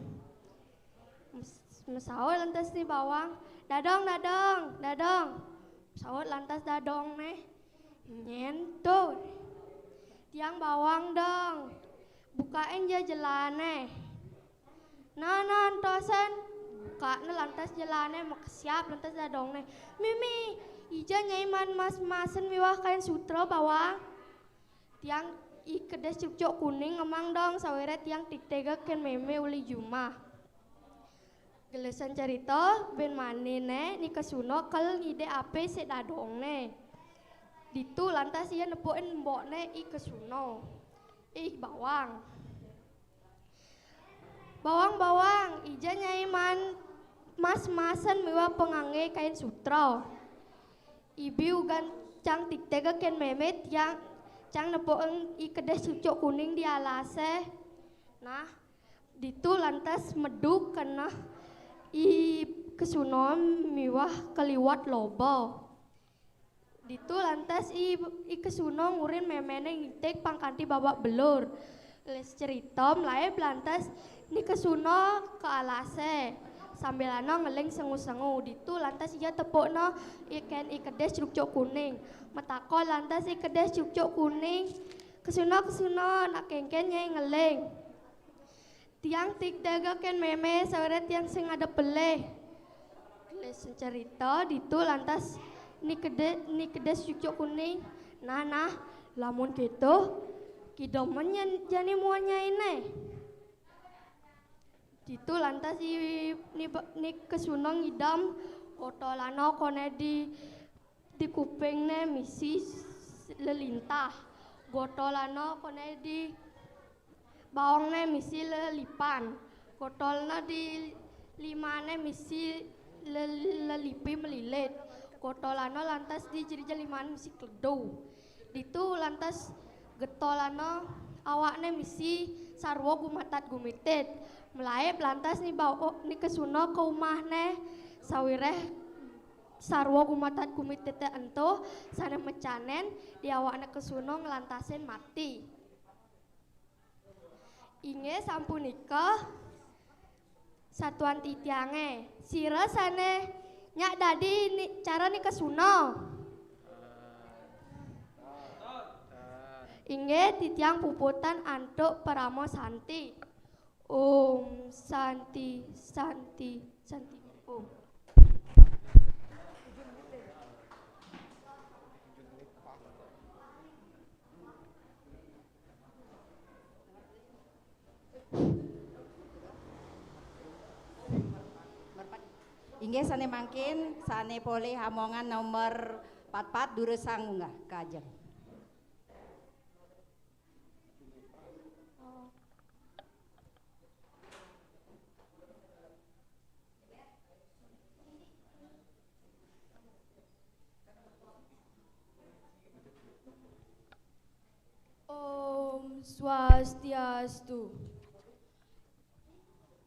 Mes-, masaut lantas Ni Bawang, "Dadong, dadong, dadong." Masaut lantas dadongné, "Nyén to?" "Tiang Bawang, Dong. Bukain ja jelané." Kakne lantas jelane makesiap lantas dadongne, "Meme, ija nyai maan mas-masen miwah kain sutra, Bawang? Tiang i kedis cucuk kuning ngemang dong, sawire tiang tig tega ken meme uli jumah." Gelisan cerita, buin manine Ni Kesuna kel ngidek ape sik dadongne. Ditu lantas ia nepukin mbokne I Kesuna. "Ih, Bawang. Bawang, Bawang, ija nyai maan mas-masen miwah pangangge kain sutra. Ibi ugan cang tig tega ken meme tiang cang nepukin i kedis cucuk kuning di alase." Nah, ditu lantas meduk keneh I Kesuna miwah keliwat loba. Ditu lantas I, I Kesuna ngurin memene ngitig pang kanti babak belur. Gelis cerita, melaib lantas Ni Kesuna ka alase. Sambilana ngeling sengu-sengu. Ditu lantas ia tepukna i ken i kedis cucuk kuning. Matakon lantas i kedis cucuk kuning, "Kesuna, Kesuna, nak kenken nyai ngeling?" "Tiang tig tega ken meme, sawire tiang sing ada pelih." Gelis cerita, ditu lantas Ni Kede-, Ni Kedis cucuk kuning, "Nah, nah, lamun keto, kidemen nyan jani muan nyaine." Ditu lantas I, Ni Ba-, Ni Kesuna ngidam, gotolana kone di di kupingne misi s-, lelintah. Gotolana kone di baongne misi lelipan. Gotolna di limane misi le-, lelipi melilit. Gotolana lantas di jerija limane misi kledu. Ditu lantas getolana awakne misi sarwa gumatat gumitit. Melaib lantas Ni Bao-, Ni Kesuna ka umahne sawireh sarwa gumatat gumitite ento sane mecanen di awakne Kesuna nglantasin mati. Inggih sampunika satuan titiange. Sira sane nyak dadi ni, cara Ni Kesuna? Inggih titiang puputan antuk Parama Santi. Om Santi, Santi, Santi, Om. Inggih sane mangkin, sane polih amongan nomor patpat durusang munggah ka ajeng. Om Swastiastu.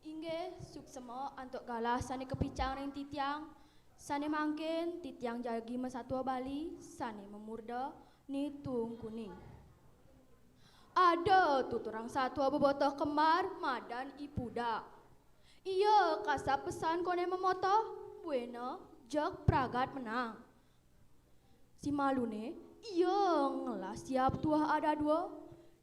Inggih, suksema antuk galah sane kapicang ring titiang. Sane mangkin titiang jagi masatua Bali sane mamurda Ni Tuung Kuning. Ada tuturang satua bebotoh kembar madan I Pudak. Ia kasap pesan kone mamotoh, buina jeg pragat menang. Simalune, ia ngelah siap tuah ada dua,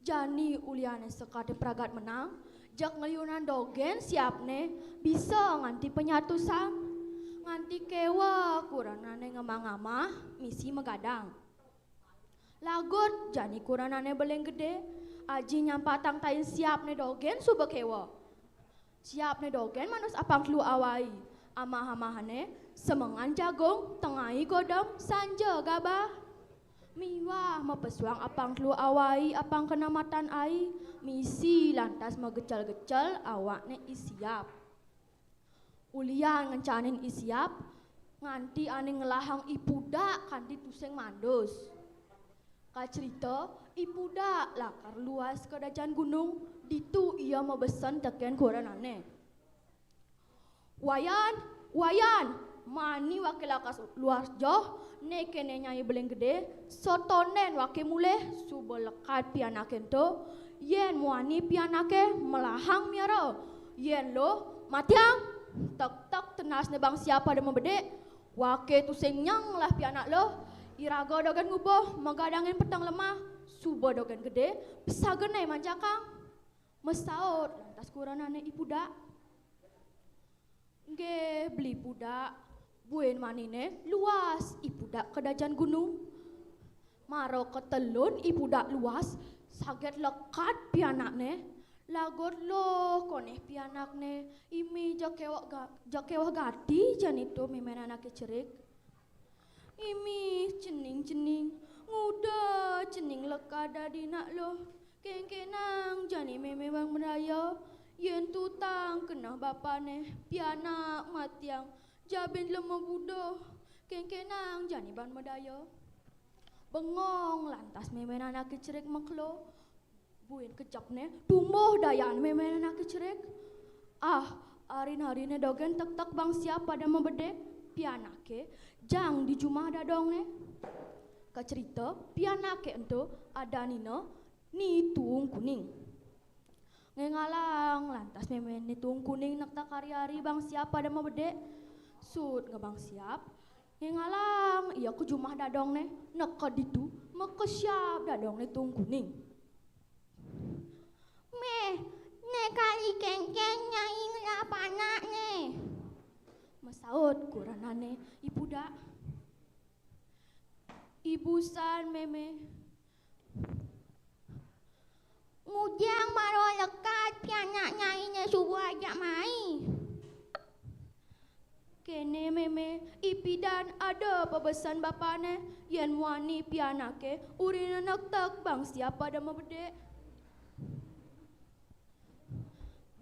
jani uliane sekate pragat menang, jeg ngeliunan dogen siapne bisa nganti panyatusan, nganti kewa kurenane ngamah-ngamah misi magadang. Lagut jani kurenane Beleng Gede, aji nyampatang tain siapne dogen suba kewa. Siapne dogen manus apang telu awai, amah-amahane semengan jagung, tengai godem, sanja gabah. Miwah mapesuang apang telu awai, apang kena matan ai, misi lantas magecel-gecel awakne I Siap. Ulian ngencanin I Siap, nganti ane ngelahang I Pudak kanti tusing mandus. Kacerita, I Pudak lakar luas ka dajan gunung, ditu ia mabesen teken kurenane. Wayan, Wayan, mani wake lakas luas joh, ne kene Nyai Beleng Gede, sotonden wake mulih, suba lekad pianake ento, yen muani pianake melahang miara, yen luh, matiang, tek-tek tenasne Bang Siap pada mabedik, wake tusing nyeng ngelah pianak luh, iraga dogen ngubuh, magadangin peteng lemah, suba dogen gede, pesagene manjakang. Masaut lantas kurenane I Pudak. Nggih, Beli Pudak, buin maniné luas I Pudak kadajan gunung. Mara katelun I Pudak luas, saget lekad pianakné, laguh luh konéh pianakné, imi ja kéweh ga-, ja kéweh gati jani to mémén anaké cerik. Imi cening-cening, nguda cening lekad dadi nak luh, kéngkénang jani mémé bang madaya, yén tutang keneh bapané, pianak matiang, ja bin lema buduh, kéngkénang jani bang madaya. Bengong lantas mémén anaké cerik makelo. Buin kejepné, tumbuh dayané mémén anaké cerik. Ah, arin-ariné dogén tektek bang siap pada mabedik, pianaké jang di jumah dadongné. Kacerita, pianaké ento adanina Ni Tuung Kuning. Ngéngalang lantas mémén Ni Tuung Kuning nektek ari-ari bang siap pada mabedik. Sut ngebang siap, ngéngalang ia ka jumah dadongné, neked ditu, makesiab dadongné Tuung Kuning. "Méh, né kali kéngkén Nyai ngelah panak né," masaut kuranané I Pudak. "Ibusan, mémé." "Ngujang mara lekad pianak Nyainé suba ajak mai." "Kéné, mémé, ipidan ada pabesen bapané, yén muani pianaké urina nektek bang siap pada mabedik."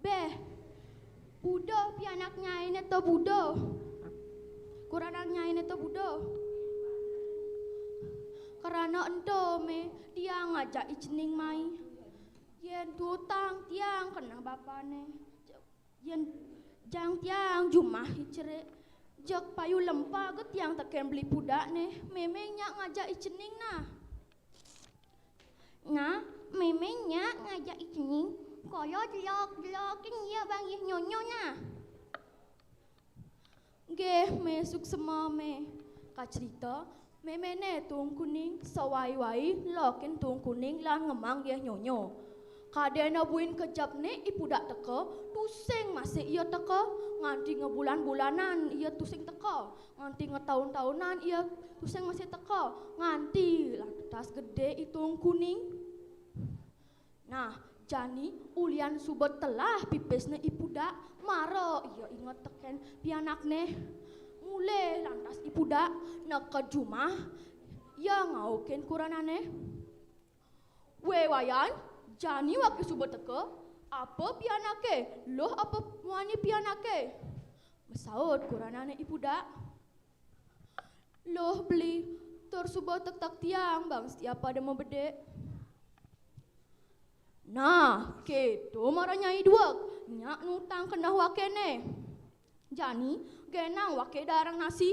"Béh, buduh pianak Nyainé to buduh. Kuranan Nyainé to buduh." "Krana ento, méh, tiang ngajak I Cening mai. Yén tutang tiang keneh bapané, yén jang tiang jumah I Cerik, jeg payu lempa ga tiang tekén Beli Pudak né, mémé nyak ngajak I Cening nah." "Nah, mémé nyak ngajak I Cening, kala delok-delokin ia bang yéh nyonyo nah." "Nggih, méh, suksma méh." Kacerita, méméné Tuung Kuning sawai-wai lokin Tuung Kuning lan ngemang yéh nyonyo. Kadéna buin kejepné I Pudak teka, tusing masih ia teka, nganti ngebulan-bulanan ia tusing teka, nganti ngetaun-taunan ia tusing masih teka, nganti lantas gedé I Tuung Kuning. Nah, jani ulian suba telah pipisné I Pudak, mara ia inget tekén pianakné. Mulih lantas I Pudak neked jumah, ia ngaukin kuranané. "Wé Wayan, jani waké suba teka, apa pianaké, luh apa muani pianaké?" masaut kuranané I Pudak. "Luh Beli, tur suba tektek tiang bang siap pada mabedik." "Nah, kéto mara Nyai dueg, nyak nutang keneh wakéné. Jani, genang waké darang nasi."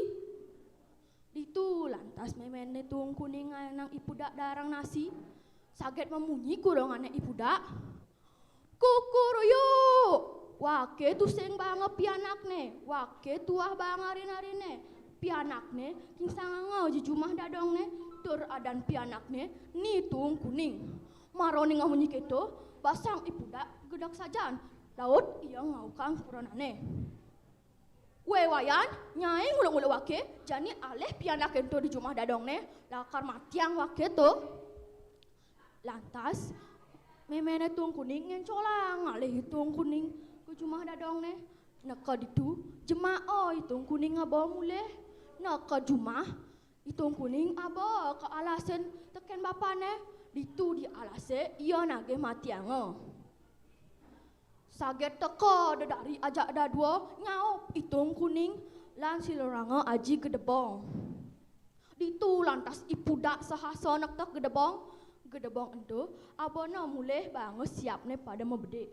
Ditu lantas méméné Tuung Kuning ngaénang I Pudak darang nasi. Saget mamunyi kurangané I Pudak. "Kukuruyuk! Waké tusing banga pianakné, waké tuah banga arin-ariné. Pianakné kinsanganga di jumah dadongné, tur adan pianakné Ni Tuung Kuning." Mara ningeh munyi kéto, basang I Pudak gedeg sajan, laut ia ngaukang kuranané. "Wé Wayan, Nyai nguluk-nguluk waké, jani alih pianaké ento di jumah dadongné, lakar matiang waké to." Lantas, méméné Tuung Kuning ngéncolang ngalih I Tuung Kuning ka jumah dadongné. Neked ditu, jemaa I Tuung Kuning aba mulih. Neked jumah, I Tuung Kuning aba ka alasé tekén bapané. Ditu di alasé ia nagih matianga. Saget teka dedari ajak dadua, nyaup I Tuung Kuning lan siluranga aji gedebong. Ditu lantas I Pudak sahasa nektek gedebong. Gedebong ento abana mulih banga siapné pada mabedik.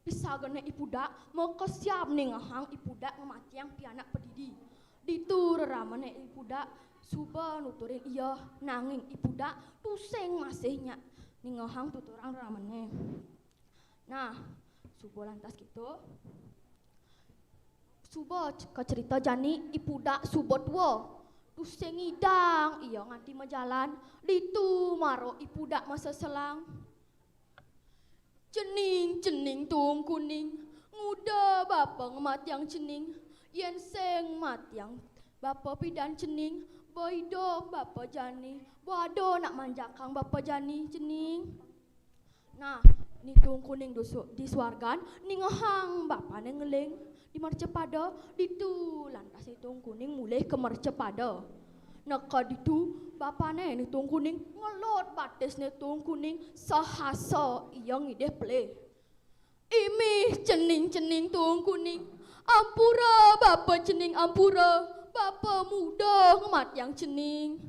Pisagané I Pudak makesiab ningehang I Pudak ngamatiang pianak padidi. Ditu reramané I Pudak suba nuturin ia, nanging I Pudak tusing masih nyak ningehang tuturan reramané. Nah, suba lantas kéto. Suba c-, kacerita jani I Pudak suba tua. Tusing ngidang ia nganti majalan. Ditu mara I Pudak maseselang. "Cening, cening Tuung Kuning, nguda bapa ngamatiang cening. Yén sing matiang bapa pidan cening, ba idup bapa jani, ba ada nak manjakang bapa jani cening. Nah, Ni Tung Kuning di su-, di suargan ningehang bapané ngeling di mercapada, ditu lantas Ni Tung Kuning mulih ka mercapada. Neka ditu bapané Ni Tung Kuning ngelut batis Ni Tung Kuning sahasa ia ngidih pelih. Imih cening-cening Tung Kuning, ampura bapa cening ampura, bapa muda ngematiang cening.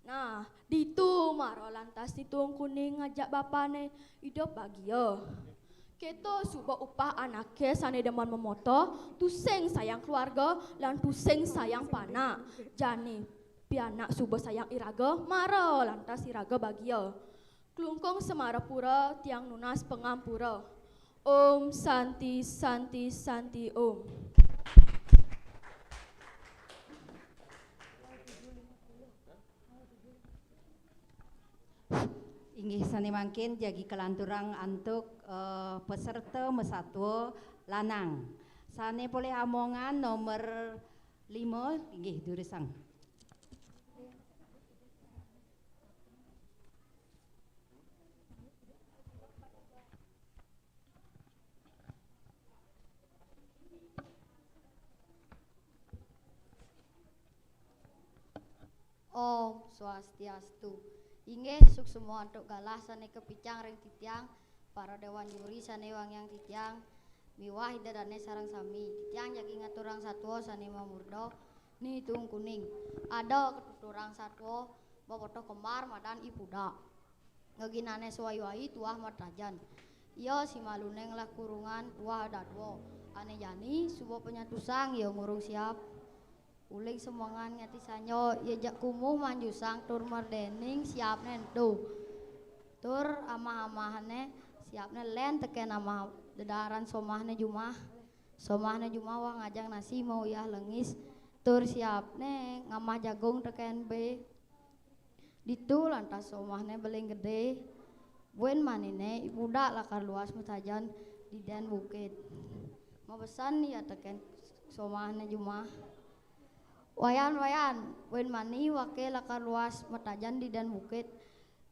Nah, ditu mara lantas Ni Tung Kuning ngajak bapané idup bagia. Kéto suba upah anaké sané demen mamota, tusing sayang keluarga, lan tusing sayang panak. Jani pianak suba sayang iraga, mara lantas iraga bagia. Klungkung Semarapura, tiang nunas pangampura. Om Santi, Santi, Santi, Om. Inggih sané mangkin jagi kalanturang antuk, eh, peserta masatua lanang. Sané polih amongan nomor lima, inggih durusang. Om Swastiastu. Inggih, suksma antuk galah sané kapicang ring titiang, para déwan juri sané wangiang titiang, miwah Ida Dané sareng sami. Titiang jagi ngaturang satua sané mamurda Ni Tung Kuning. Ada katuturang satua bapatih kembar madan I Pudak. Ngeginané sawai-wai tuah matajan. Ia simaluné ngelah kurungan tuah dadua. Ané jani suba panyatusang ia ngurung siap. Uling semengan ngati sanja, ia jak kumuh manjusang tur merdéning siapné ento. Tur amah-amahné siapné lén tekén amah dedaran somahné jumah. Somahné jumah wah ngajang nasi mauyah lengis. Tur siapné ngamah jagung tekén bé. Ditu lantas somahné beling gedé. Buin maniné I Pudak lakar luas matajan di dén bukit. Mabesan ia tekén somahné jumah. Wayan, wayan, buin mani waké lakar luas matajan di dén bukit.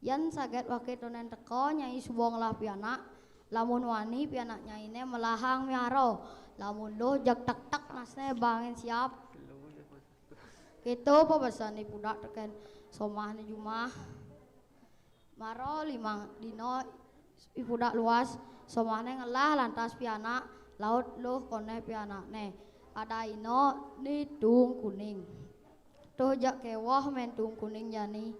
Yén saget waké tondén teka nyai suba ngelah pianak, lamun wani pianak nyainé melahang miara, lamun luh jeg tektek nasné bangin siap. Kéto pabesan I Pudak tekén somahné jumah. Mara limang dina I Pudak luas, somahné ngelah lantas pianak, laut luh koné pianakné. Adaina Ni Tung Kuning. Tuh jak kéweh Mén Tung Kuning jani.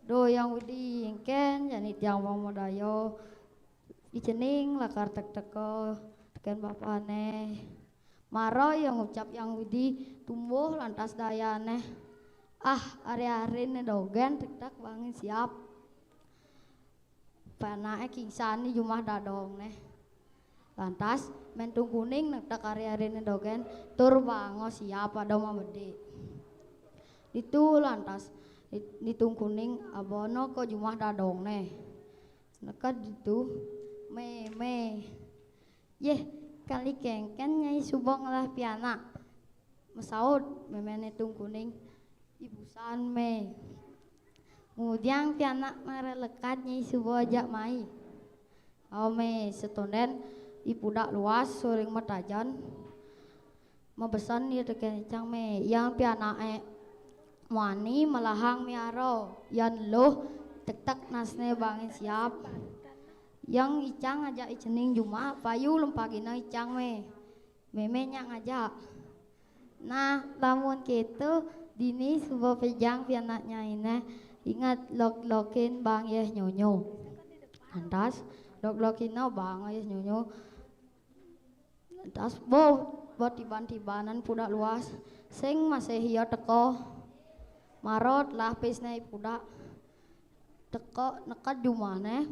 Duh Hyang Widhi, éngkén jani tiang pamadaya. I cening lakar tekteka tekén bapané. Mara ia ngucap Hyang Widhi, tumbuh lantas dayané. Ah, ari-ariné dogén tektek bangin siap. Panaké kingsan di jumah dadongné. Lantas, Mén Tung Kuning nektek ari-ariné dogén, tur baanga siap pada mabedik. Ditu lantas, Ni, Ni Tung Kuning abana ka jumah dadongné. Neked ditu, "Mé, Mé." "Yéh, kali kéngkén Nyai suba ngelah pianak?" Masaut méméné Tung Kuning, "Ibusan, Mé." "Ngudiang pianak mara lekad Nyai suba ajak mai?" "Au, Mé, satondén I Pudak luas suring matajan." "Mabesan ia tekén icang, Mé, yang pianaké muani melahang miara, yan luh tektek nasné bangin siap. Yang icang ngajak i cening jumah, payu lempagina icang, Mé. Mémé nyak ngajak." "Nah, lamun kéto, dini suba pejang pianak nyainé, inget lok-lokin bang yéh nyonyo." Lantas, lok-lokina bang yéh nyonyo. Lantas, bo, bo tiban-tibanan Pudak luas, sing masih ia teka. Mara telah pisné Pudak teka neked jumahné,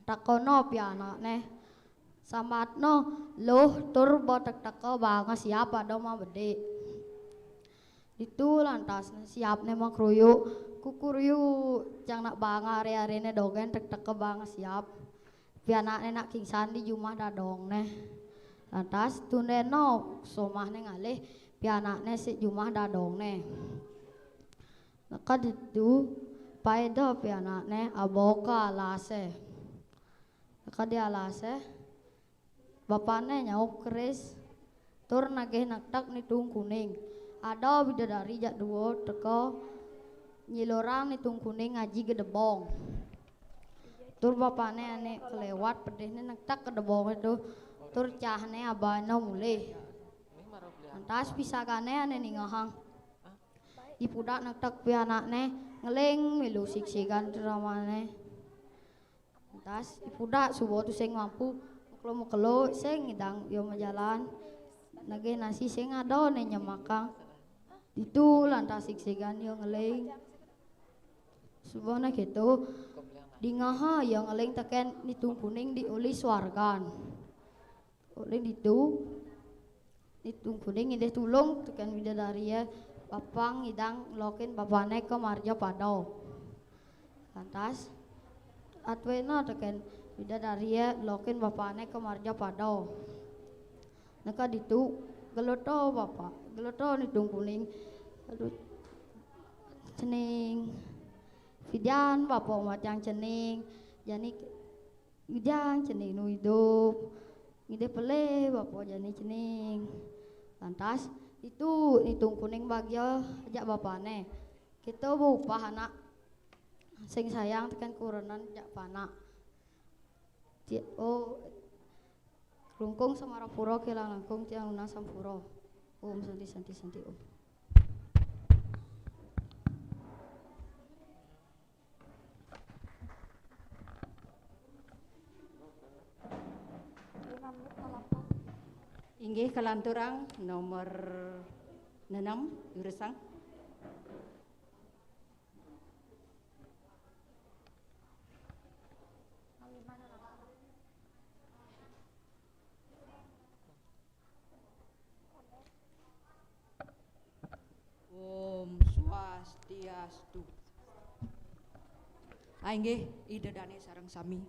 takona pianakné. Sambatna luh tur ba tekteka banga siap pada mabedik. Ditu lantas siapné makruyuk, kukuruyuk, cang nak banga ari-ariné dogén tekteka banga siap. Pianakné nak kingsan di jumah dadongné. Lantas tundéna somahné ngalih pianakné sik jumah dadongné. Neka ditu paida pianakné aba ka alasé. Neka di alasé, bapané nyaup keris tur nagih nektek Ni Tung Kuning. Ada bidadari jak dua teka nyilurang Ni Tung Kuning ngaji gedebong. Tur bapané ané keliwat pedihné nektek gedebongé to, tur cahné abana mulih. Lantas pisagané ané ningehang. Ipudak nektek pianakné ngeling milu sigsigan ramané. Lantas ipudak suba tusing mampu, mekelo-mekelo sing ngidang ia majalan. Nagih nasi sing ada né nyemakang. Ditu lantas sigsigan ia ngeling. Suba né kéto, dingeha ia ngeling tekén Ni Tung Kuning di uli suargan. Uli ditu, Ni Tung Kuning ngidih tulung tekén bidadarié, bapa ngidang nelokin bapané ka marjapada. Lantas atuéna tekén bidadarié nelokin bapané ka marjapada. Neka ditu geleta bapa, geleta Ni Tung Kuning. Aduh, cening. Pidan bapa matiang cening. Jani pidan cening nu idup. Ngidih pelih bapa jani cening. Lantas ditu Ni Tung Kuning bagia jak bapané. Kéto ba upah anak sing sayang tekén kurenan jak panak. Ti-, oh, Klungkung Semarapura, kélang langkung tiang nunas sampura. Om Santi, Santi, Santi, Om. Inggih kalanturang nomor enam, durusang. Om Swastiastu. Ah, inggih, Ida Dané sareng sami.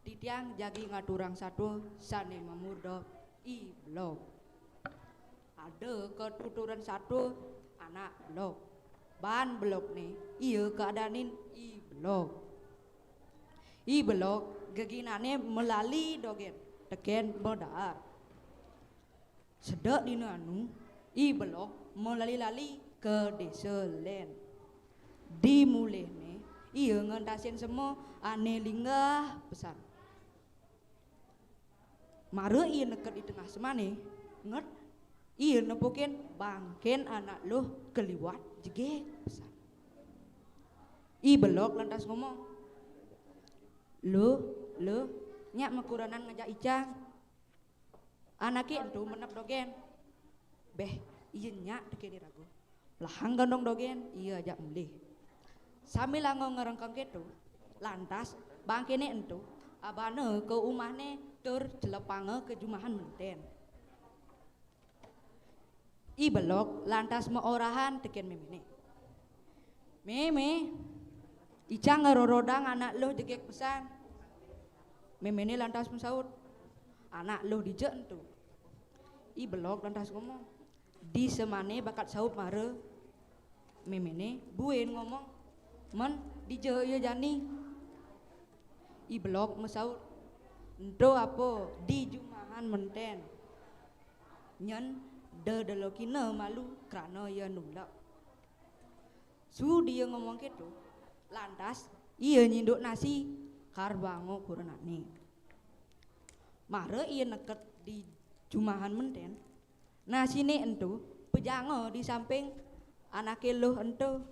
Titiang jagi ngaturang satua sané mamurda I Belog. Ada katuturan satua anak Belog. Baan Belogné, ia kaadanin I Belog. I Belog geginané malali dogén tekén madaar. Sedek dina anu, I Belog malali-lali ka désa lén. Di mulihné, ia ngentasin sema ané linggah pesan. Mara ia neked di tengah semané, nget ia nepukin bangkén anak luh keliwat jegég pesan. I Belog lantas ngomong, "Luh, Luh, nyak makurenan ngajak icang." Anaké ento menep dogén. "Béh, ia nyak," tekén iraga. Lehang gondong dogén, ia ajak mulih. Sambilanga ngrengkeng kéto, lantas bangkéné ento abana ka umahné tur celepanga ka jumahan menten. I Belog lantas maorahan tekén méméné, "Mé, Mé, icang ngrorodang anak luh jegég pesan." Méméné lantas masaut, "Anak luh dija ento?" I Belog lantas ngomong, "Di semané bakat saup mara." Méméné buin ngomong, "Mén, dija ia jani?" I Belog masaut, "Ento apa, di jumahan menten. Nyén da delokina malu krana ia nulek." Suud ia ngomong kéto, lantas ia nyinduk nasi karbanga kurenané. Mara ia neked di jumahan menten, nasiné ento pejanga di samping anaké luh ento.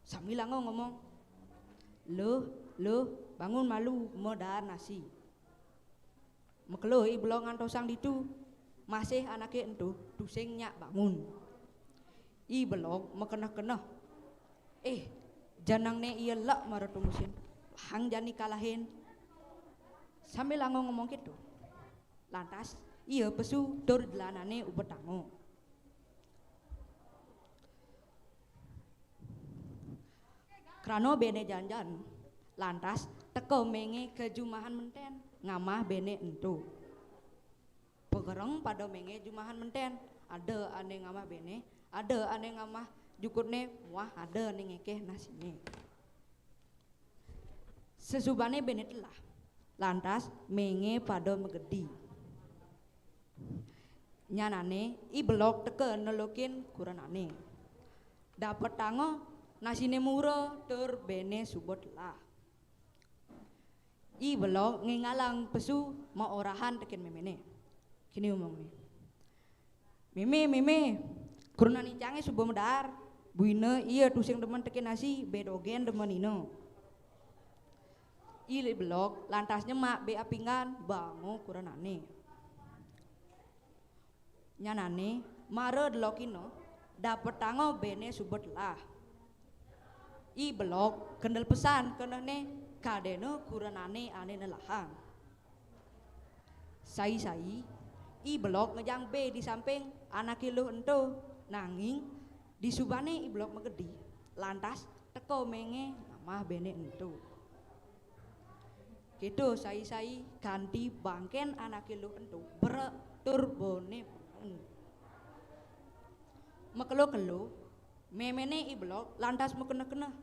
Sambilanga ngomong, "Luh, Luh, bangun malu, madaar nasi." Makelo I Belog ngantosang ditu, masih anaké ento tusing nyak bangun. I Belog makeneh-keneh, "Eh, jenengné ia lek mara tumbusin. Lehang jani kalahin." Sambilanga ngomong kéto, lantas ia pesu tur jelanané ubetanga. Krana béné janjian, lantas teka mémé ka jumahan menten ngamah béné ento. Kereng pada méngé jumahan menten. Ada ané ngamah béné, ada ané ngamah jukutné, muah ada ané ngékéh nasiné. Sesubané béné telah, lantas méngé pada magedi. Nyanané I Belog teka nelukin kurenané. Dapetanga nasiné mura tur béné suba telah. I Belog ngénggalang pesu maorahan tekén méméné. Kéné omongné, "Mémé, mémé, kurenan icangé suba madaar, buina ia tusing demen tekén nasi, bé dogén demenina." I Belog lantas nyemak bé apinggan banga kurenané. Nyanané mara delokina, dapetanga béné suba telah. I Belog kendel pesan kenehné kadéna kurenané ané nelahang. Sai-sai, I Belog ngejang bé di samping anaké luh ento, nanging disubané I Belog magedi, lantas teka méngé ngamah béné ento. Kéto sai-sai kanti bangkén anaké luh ento berek tur baana bengu. Makelo-kelo, méméné I Belog lantas makeneh-keneh.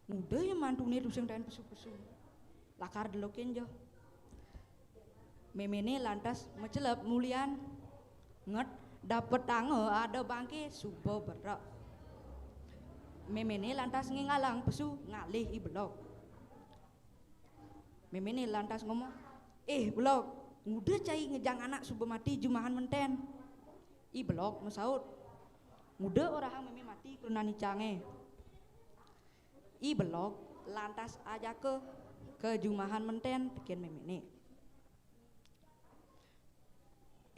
Nguda ia mantuné tusing taén pesu-pesu. Lakar delokin ja. Méméné lantas macelep mulian, nget dapetanga ada bangké suba berek. Méméné lantas ngénggalang pesu ngalih I Belog. Méméné lantas ngomong, "Éh, Belog, nguda cai ngejang anak suba mati jumahan menten?" I Belog masaut, "Nguda orahang mémé mati kurenan icangé." I Belog lantas ajaka ka jumahan menten tekén méméné.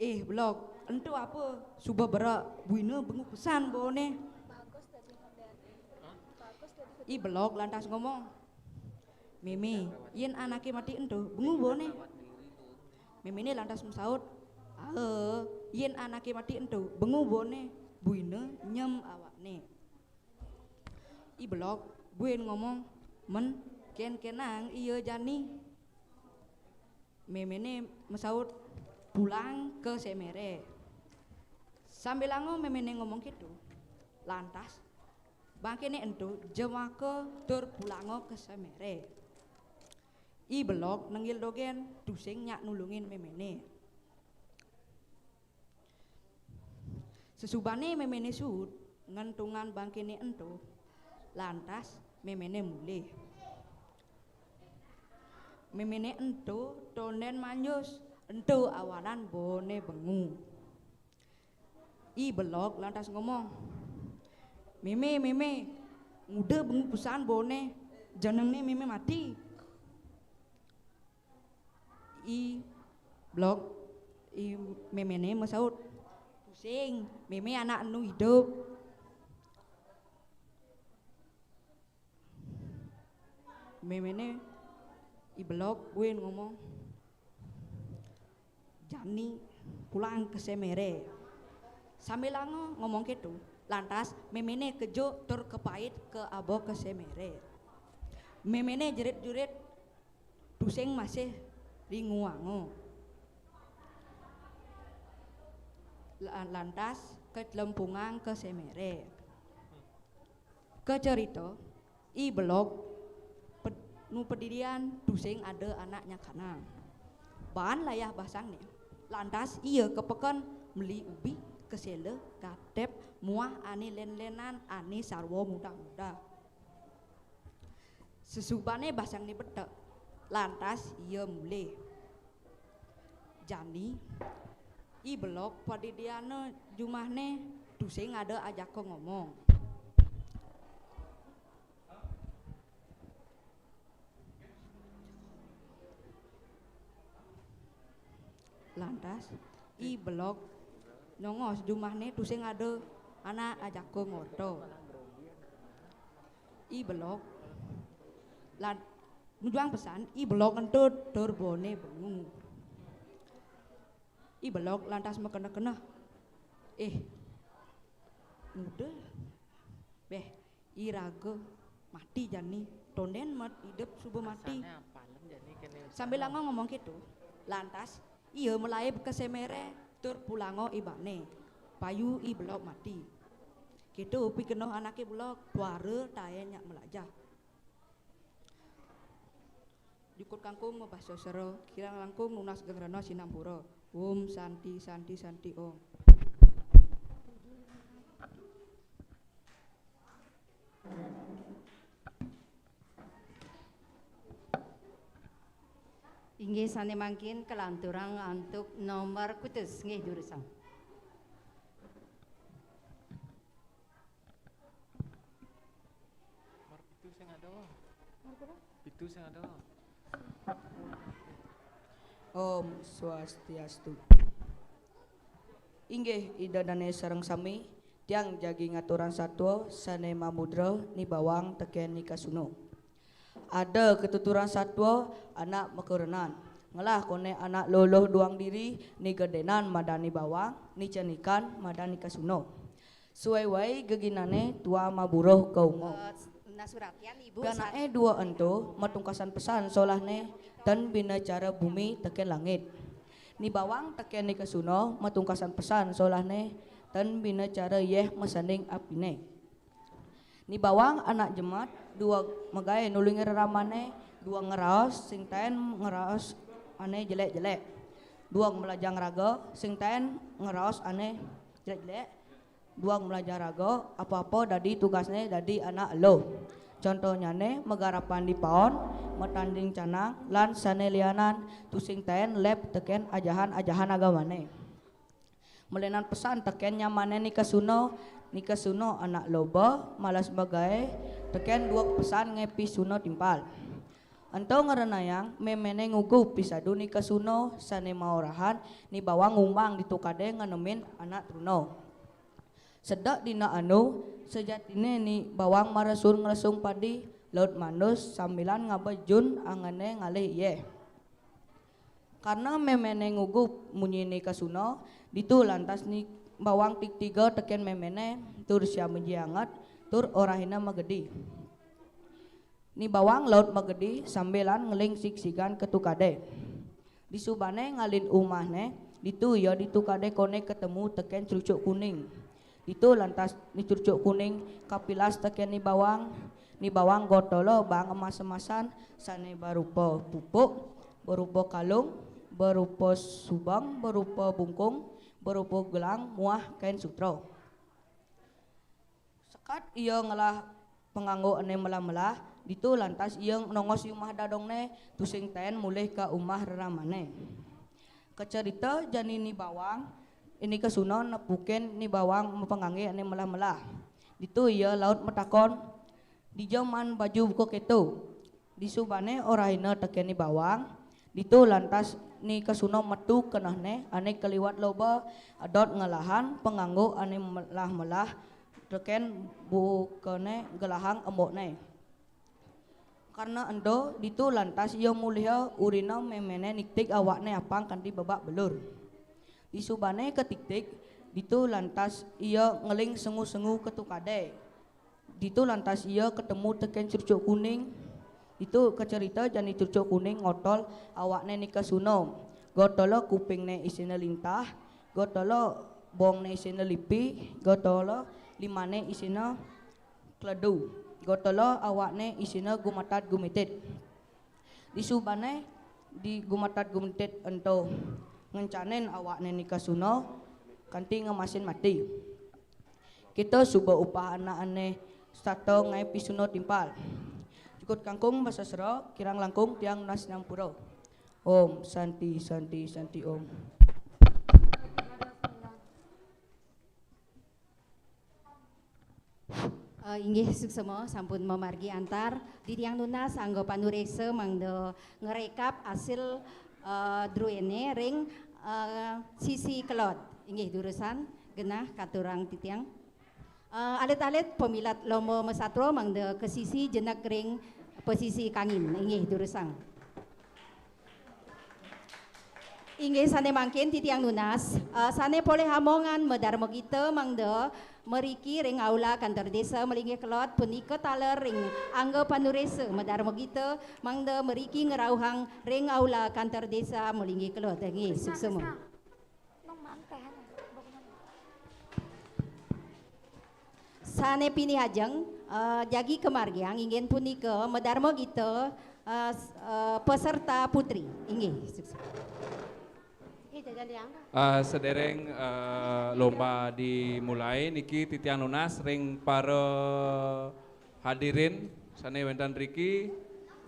"Éh, Belog, ento apa suba berek, buina bengu pesan baana." I Belog lantas ngomong, "Mémé, yén anaké mati ento, bengu baana." Méméné lantas masaut, "Aa, yén anaké mati ento, bengu baana, buina nyem awakné." I Belog buin ngomong, "Men, kén-kénang ia jani." Méméné masaut, "Pulang ka Semere." Sambilanga méméné ngomong kéto, lantas bangkéné ento jemaka tur pulanga ka Semere. I Belog nenggil dogén, tusing nyak nulungin méméné. Sesubané méméné suud ngentungang bangkéné ento, lantas méméné mulih. Méméné ento tondén manjus, ento awanan baana bengu. I Belog lantas ngomong, "Mémé, mémé, nguda bengu pesan baana, jenengné mémé mati." I Belog, i méméné masaut, "Tusing, mémé anak enu idup." Méméné I Belog buin ngomong, "Jani pulang ka Semere." Sambilanga ngomong kéto, lantas méméné kejuk tur kepait ka aba ka Semere. Méméné jerit-jerit, tusing masih ringuanga. La-, lantas katelempungang ka Semere. Kacarita, I Belog ped-, nu padidian tusing ada anak nyakana. Baan layah basangné, lantas ia ka peken meli ubi, kesela, gatep, muah ané lén-lénan ané sarwa mudah-mudah. Sesubané basangné betek, lantas ia mulih. Jani, I Belog padidiana jumahné tusing ada ajaka ngomong. Lantas, I Belog nongos jumahné tusing ada anak ajaka ngorta. I Belog lan-, nujuang pesan, I Belog ento tur baana bengu. I Belog lantas makeneh-keneh, "Éh, nguda, béh, iraga mati jani, tondén mat idup suba mati." Sambilanga ngomong kéto, lantas Iya malaib ka semere, tur pulanga ibane. Payu i belog mati. Keto pikenoh anake belog, tuara taen nyak melajah. Jukut kangkung mabasa sera, kirang langkung nunas geng rena sinampura. Om Santi, Santi, Santi, Om. Inggih sane mangkin kalanturang antuk nomor kutus, nggih durusang. Nomor pitu sing ada. Pitu sing ada. Om Swastiastu. Inggih, Ida Dane sareng sami, tiang jagi ngaturang satwa sane mamudra Ni Bawang teken Ni Kasuna. Ada katuturan satwa anak makurenan. Ngelah kone anak loloh duang diri, ni gendenan madan Ni Bawang, ni cenikan madan Ni Kasuna. Suwai-wai geginane tua maburuh ka uma. Eh, nasuratian, Ibu, pianake dua ento matungkasan pesan solahne, ten bina cara bumi teken langit. Ni Bawang teken Ni Kasuna matungkasan pesan solahne, ten bina cara yeh masanding apine. Ni Bawang anak jemat, dua megai nulungi reramane, dua ngeraos, sing taen ngeraos ane jelek-jelek. Dua melajang raga, sing taen ngeraos ane jelek-jelek. Dua melajang raga, apa-apa dadi tugasne dadi anak eluh. Contohnyane, magarapan di paon, matanding canang, lan sane lianan, tusing taen leb teken ajahan-ajahan agamane. Melenan pesan teken nyamane Ni Kasuna, Ni Kasuna anak loba, malas magae, teken dua pesan ngepi suna timpal. Ento ngrenayang memene ngugu pisadu Ni Kasuna sane maorahan Ni Bawang ngumbang ditu kade nganemin anak truna. Sedek dina anu, sejatine Ni Bawang marasun nglesung padi, laut manus sambilan ngaba jun angene ngalih yeh. Karna memene ngugu munyi Ni Kasuna, ditu lantas Ni Bawang tigtiga teken memene, tur siam beji anget, tur orahina magedi. Ni Bawang laut magedi sambilan ngeling sigsigan ka tukade. Disubane ngalin umahne, ditu ia di tukade kone ketemu teken Crucuk Kuning. Ditu lantas Ni Crucuk Kuning kapilas teken Ni Bawang. Ni Bawang gotolo bang emas-emasan, sane barupa pupuk, barupa kalung, barupa subeng, barupa bungkung, barupa gelang, muah kain sutra. Sekat ia ngelah panganggo ane melah-melah, ditu lantas ia nongos umah dadongne, tusing taen mulih ka umah reramane. Kacerita jani Ni Bawang, Ni Kasuna nepukin Ni Bawang mapangangge ane melah-melah. Ditu ia laut matakon, "Dija maan baju buka keto?" Disubane orahina teken Ni Bawang, ditu lantas Ni Kasuna metu kenehne ane kaliwat loba, dot ngelahang panganggo ane melah-melah teken bukane gelahang embokne. Karna ento, ditu lantas ia muliha urina memene nigtig awakne apang kanti bebak belur. Disubane katigtig, ditu lantas ia ngeling sengu-sengu ka tukade. Ditu lantas ia ketemu teken Crucuk Kuning. Ditu kacerita jani Crucuk Kuning ngotol awakne Ni Kasuna. Gotola kupingne isina lintah, gotola bongne isina lipi, gotola limane isina kledu, gotola awakne isina gumatad gumitit. Disubane di gumatad gumitit ento ngencanin awakne Ni Kasuna kanti ngemasin mati. Kita suba upah anak ane sata ngae pisuna timpal. Jukut kangkung basasra, kirang langkung tiang nunas sinampura. Om Santi, Santi, Santi, Om. Eh, inggih suksema sampun mamargi antar. Titiang nunas angga panureksa mangda ngrekap asil, eh, druene ring, eh, sisi kelod. Inggih durusang genah katurang titiang. Eh, alit-alit pamilet lomba masatwa mangda kasisi jenek ring pasisi kangin. Inggih durusang. Inggih sané mangkin titiang nunas, eh, sané polih amongan madarma gita mangda mriki ring aula kantor desa malinggih kelod punika taler ring angga panurésa madarma gita mangda mriki ngrauhang ring aula kantor desa malinggih kelod. Nggih, suksma. Sané pinih ajeng, eh, jagi kamargiang inggih punika madarma gita, eh, s-, eh, peserta putri. Inggih, suksma. Eh, sedereng, eh, lomba dimulai niki titiang nunas ring para hadirin sané wénten riki,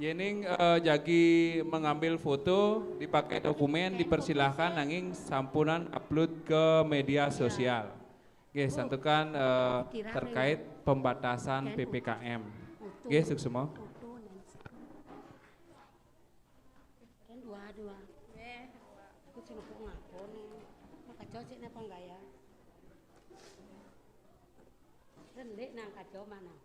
yéning, eh, jagi mengambil foto, dipakai dokumen, dipersilahkan, nanging sampunang upload ke media sosial. Nggih, santukan, eh, terkait pembatasan P P K M. Nggih, suksma. Kan dua, dua. Aku sing ngepung ngapun. Mak kaca sik napa enggak ya? Rendik nang kaca mana?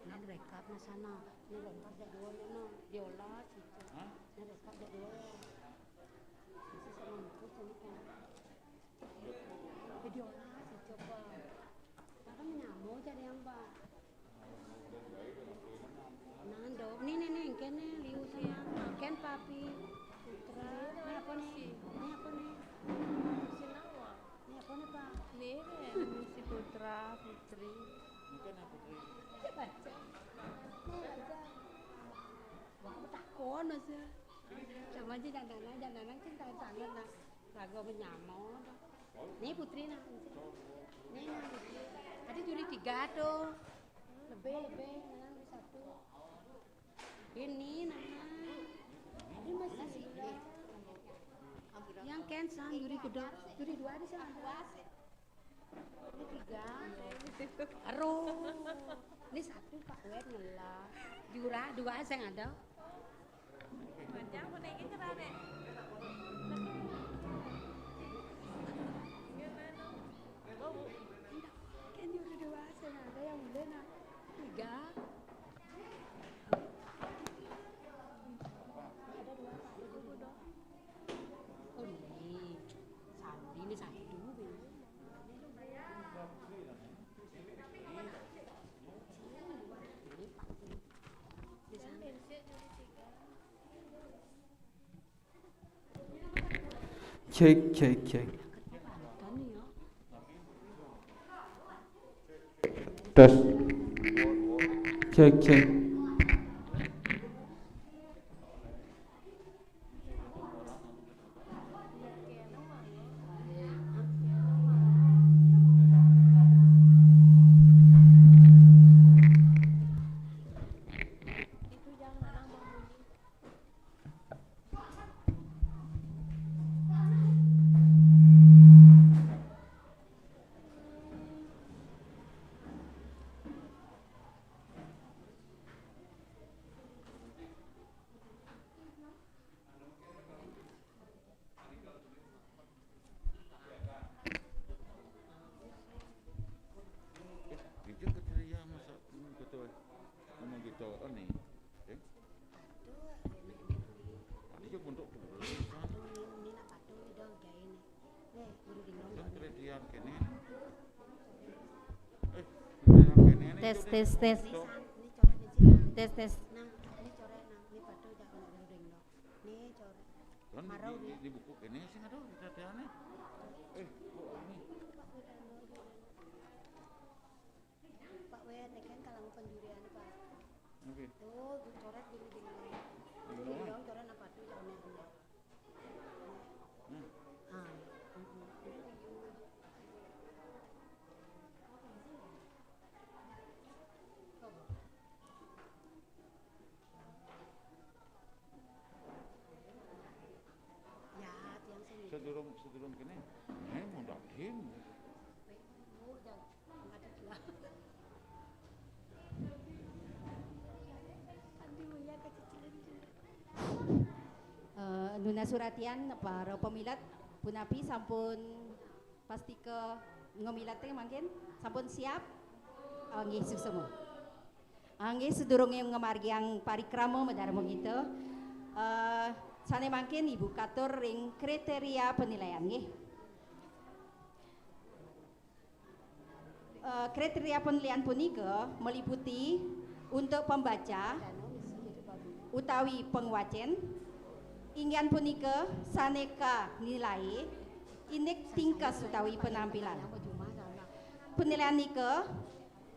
Nang rekap na sana. Nang rekap dak dua na. Diolah situ. Hah? Nang rekap dak dua. Sisi sama aku sini kan. Diolah situ, Pak. Maka menyamuk jadi yang, Pak. Nando, ni, ni, ni, kéné liu sayang. Kén papi, putra. Ni apa ni? Ni apa ni? Ni apa ni, Pak? Ni, ni, si putra, putri. Baca. Ni baca. Wah, aku takon aja. Sama aja jangan-jangan, jangan-jangan cinta sangat nah. Lagu menyamuk. Ni putri nah. Ni nah. Ada juri tiga tuh. Lebih, lebih. Nah, satu. Ini nah. Ini masih sedikit. Yang kén sang juri kedua, juri dua di sana. Ini tiga. Aduh. Ini satu Pak Wet ngelah. Jura dua saya ada. Kan juri dua saya ada yang boleh nah. Tiga. Ada dua Pak. Oh, ini. Sandi ini satu dulu, Bang. Cek, cek, cek. Tes. Cek, cek. Ija keceriaan masa, hmm, gitu, eh. Ngomong gitu, oh, nih. Eh? Ija bentuk tulisan. Ija keceriaan kene. Eh, keceriaan kene nih, Tes, tes, tes. Tes, tes. Kan di, di, di buku kene sing ada keceriaane. Eh, kok ini? Pak Wet, kan kalangan penjurian, Pak. Oke. Tuh, coret gini-gini. Gini doang? Gini doang, coret apa tuh, ya, aneh-aneh. Hmm. Ah. Mm-mm. Ya, tiang sing. Sedurung, sedurung kene, eh, mau daging. Eh, nunas suratian para pamilet punapi sampun pastika ngamilet mangkin? Sampun siap? Oh, nggih, suksma. Ah, nggih, sadurunge ngamargiang parikrama madarma gita, Eh, sane mangkin Ibu katur ring kriteria penilaian nggih. Eh, kriteria penilaian punika meliputi untuk pembaca utawi pengwacen, inggihan punika sane kanilai indik tingkes utawi penampilan. Penilaian nika,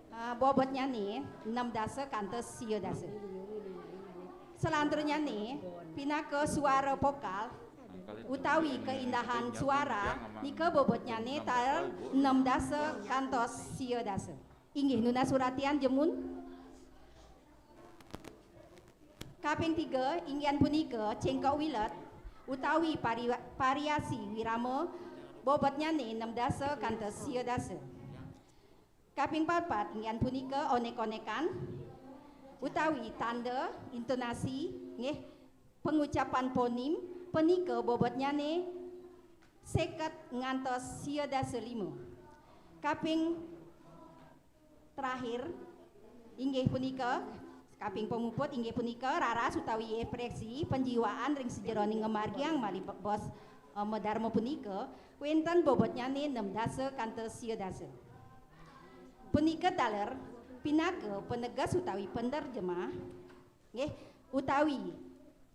eh, bobotnyane nem dasa kantos sia dasa. Selanturnyane pinaka suara vokal utawi keindahan suara nika bobotnyane taler nem dasa kantos sia dasa. Inggih nunas uratian jemun. Kaping tiga, inggihan punika cengkok wilet utawi pari-, variasi wirama, bobotnyane nem dasa kantos sia dasa. Kaping papat, inggihan punika onek-onekan utawi tanda intonasi, nggih, pengucapan fonim, punika bobotnyane seket ngantos sia dasa lima. Kaping terakhir, inggih punika, kaping pamuput inggih punika raras utawi ekspresi penjiwaan ring sajeroning ngamargiang malih bos, eh, madarma punika, wenten bobotnyane nem dasa kantos sia dasa. Punika taler pinaka penegas utawi penerjemah, nggih, utawi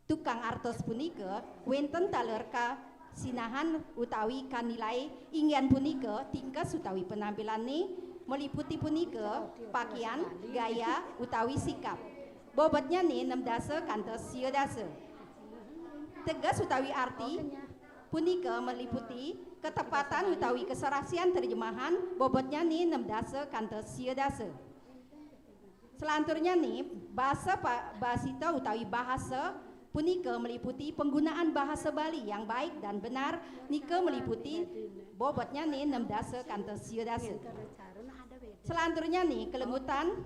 tukang artos punika wenten taler kasinahan utawi kanilai, inggihan punika tingkes utawi penampilane, meliputi punika pakaian, gaya, utawi sikap. Bobotnyane nem dasa kantos sia dasa. Teges utawi arti punika meliputi ketepatan utawi keserasian terjemahan, bobotnyane nem dasa kantos sia dasa. Selanturnyane, basa pa-, basita utawi bahasa punika meliputi penggunaan bahasa Bali yang baik dan benar, nika meliputi bobotnyane nem dasa kantos sia dasa. Selanturnyane, kelembutan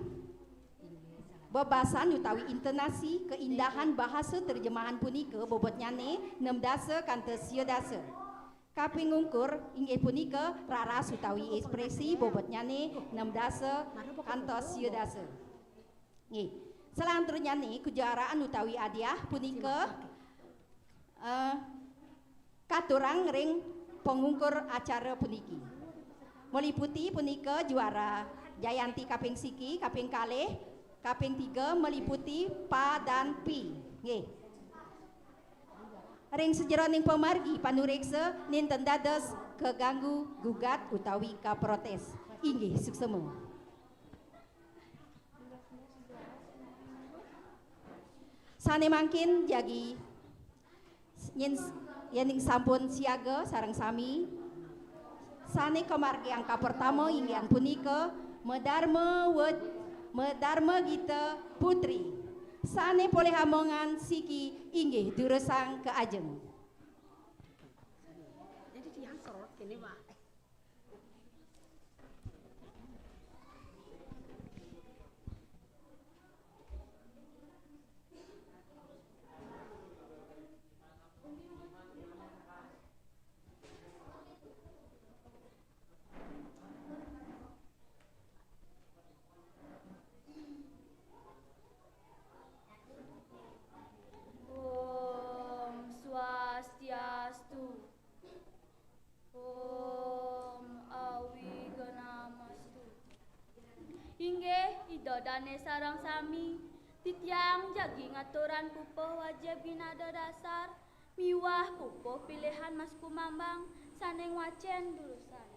bebasan utawi intonasi, keindahan bahasa terjemahan punika bobotnyane nem dasa kantos sia dasa. Kaping ungkur inggih punika raras utawi ekspresi, bobotnyane nem dasa kantos sia dasa. Nggih. Selanturnyane, kejuaraan utawi hadiah punika, eh, katurang ring pengungkur acara puniki. Meliputi punika juara Jayanti kaping siki, kaping kalih, kaping tiga meliputi Pa dan Pi. Nggih. Ring sajeroning pamargi panureksa nenten dados kaganggu gugat utawi kaprotes. Inggih, suksema. Sane mangkin jagi nyen, yening sampun siaga sareng sami. Sane kamargiang kapertama inggih punika Madarma Wed-, Madarma Gita Putri. Sane polih amongan siki inggih durusang ka ajeng. Jadi tiang sorot kene, Pak. Om Swastiastu. Om Awighnamastu. Inggih, Ida Dane sareng sami, titiang jagi ngaturang pupuh wajib binada dasar miwah pupuh pilihan Mas Kumambang sane ngwacen durusang.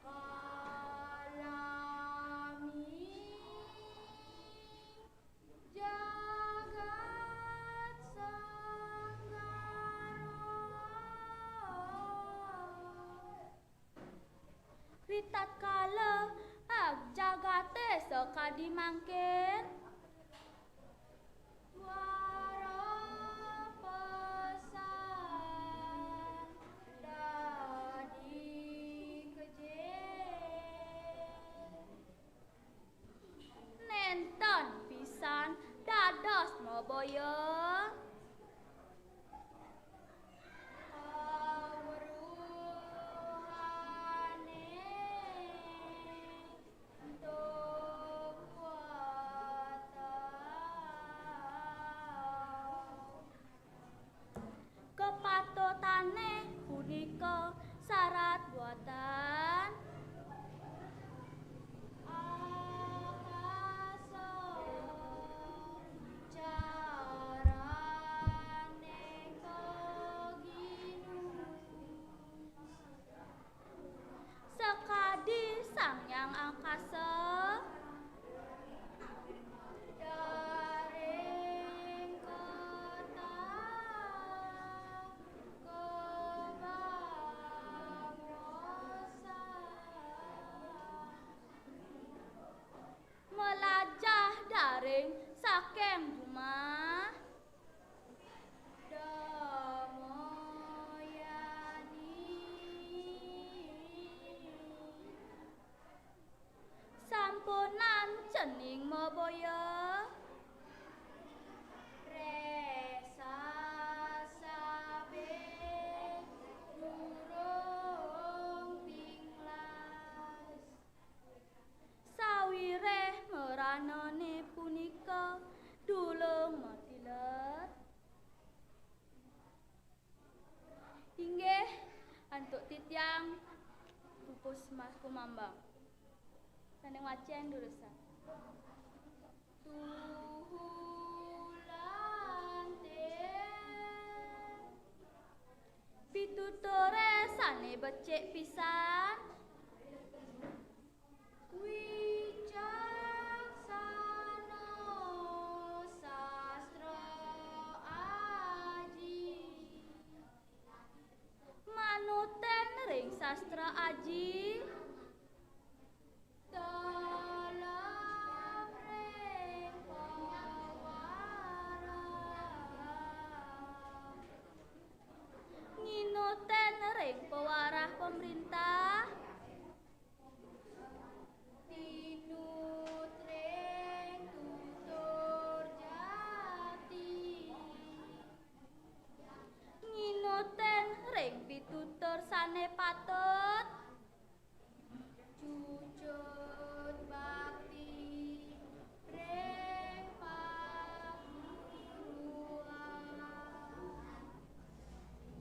Kalami jagat sanggara. Ritatkala ag jagate sakadi mangkin, wara pesan dadi kejeng. Nenten pisan dados mabaya. Kawruhane ento kuat Gus Mas Kumambang. Sané wacén durusang. Tuhulan ten. Pituturé sané becik pisan. Wicaksana sastra aji. Manutén ring sastra aji. Telem ring pewarah. Nginutén ring pewarah pemrintah. Tinut ring tutur jati. Nginutén ring pitutur sané patut. Cucut bakti ring paguruan.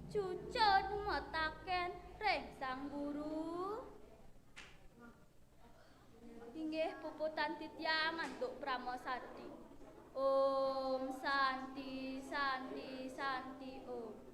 Cucut mataken ring sang guru. Inggih puputang titiang antuk Parama Santi. Om Santi, Santi, Santi, Om.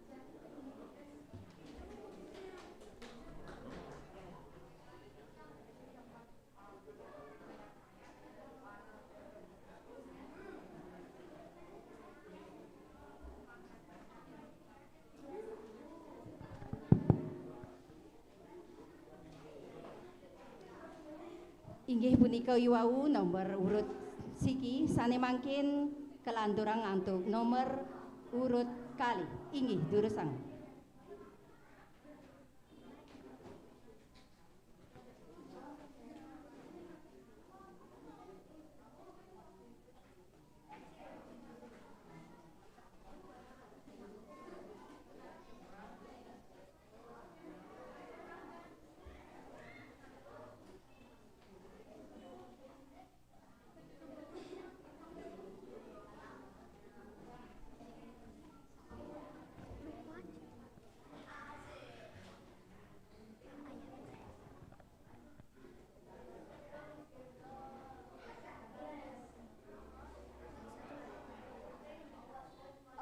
Inggih punika iwau nomor urut siki sané mangkin kalanturang antuk nomor urut kalih. Inggih durusang.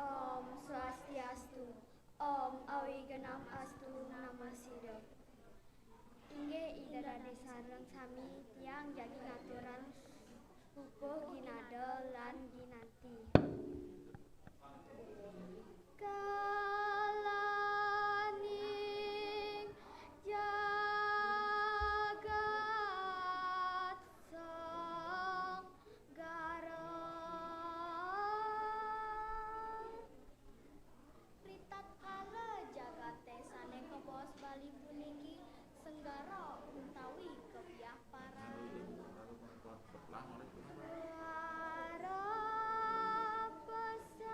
Om Swastiastu. Om Awignam Astu Namo Sidham. Inggih Ida dané sareng sami, tiang jagi ngaturang pupuh ginada lan ginanti. Kalaning jagat sang garang. Ritatkala jagaté sané kabaos Bali puniki senggara utawi kapiah parang. Para pesan.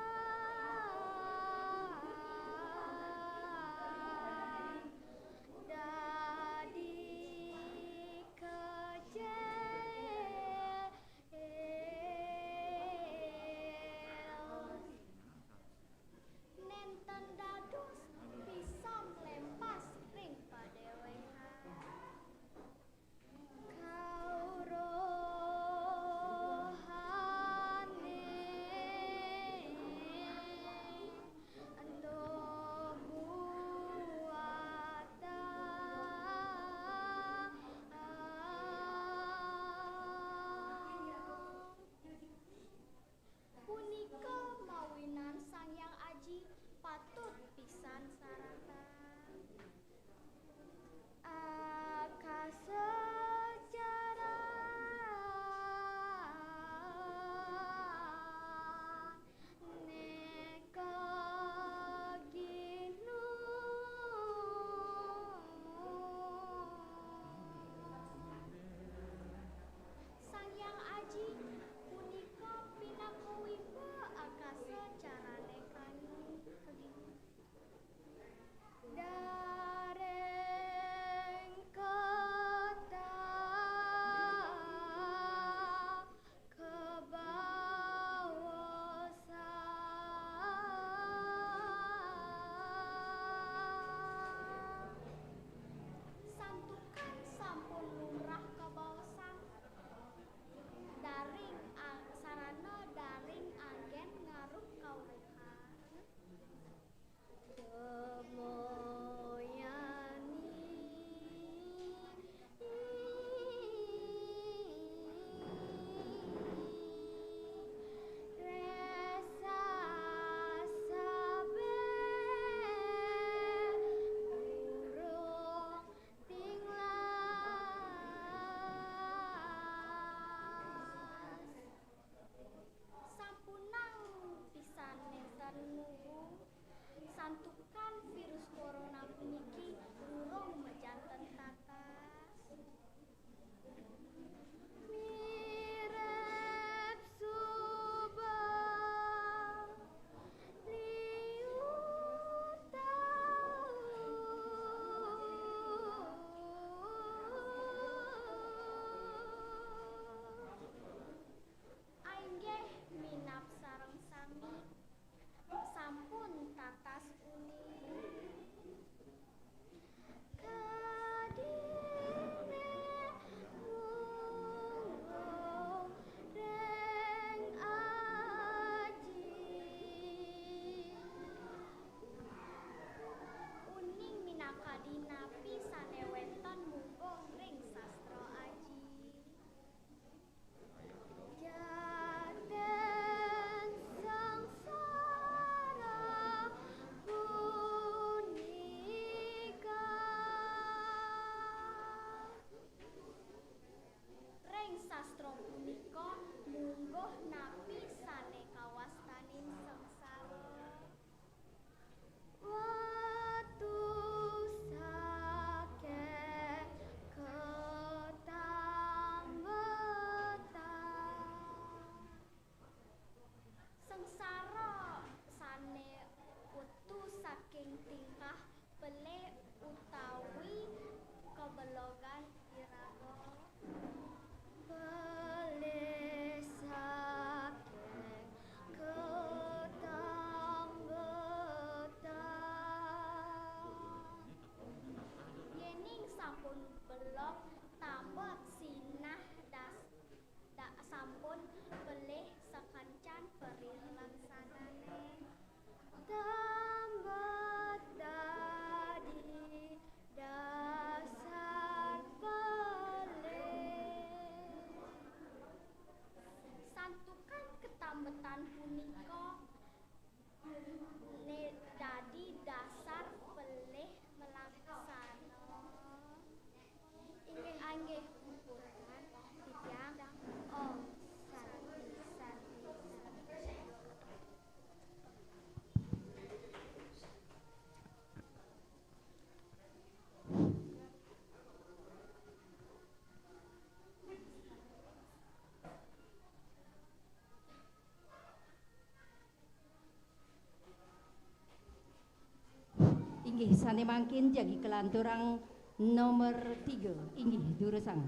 Sané mangkin jagi kalanturang nomor tiga, inggih durusang.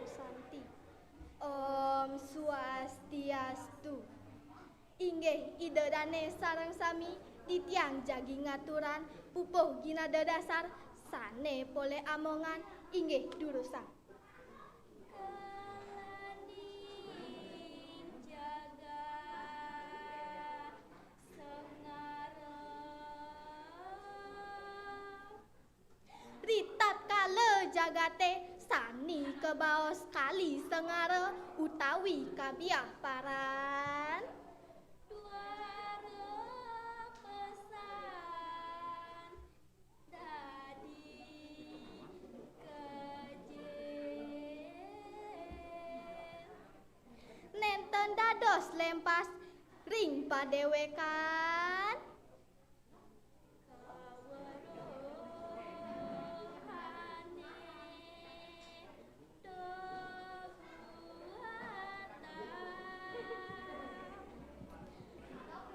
Santi. Om Swastiastu. Inggih, Ida dané sareng sami, titiang jagi ngaturan pupuh ginada dasar sané polih amongan, inggih durusang. Kalaning jagat sengara. Ritatkala jagaté sami kabaos kali sengara utawi kabiah paran. Duara pesan dadi kejel. Nénten dados lempas ring padéwékan.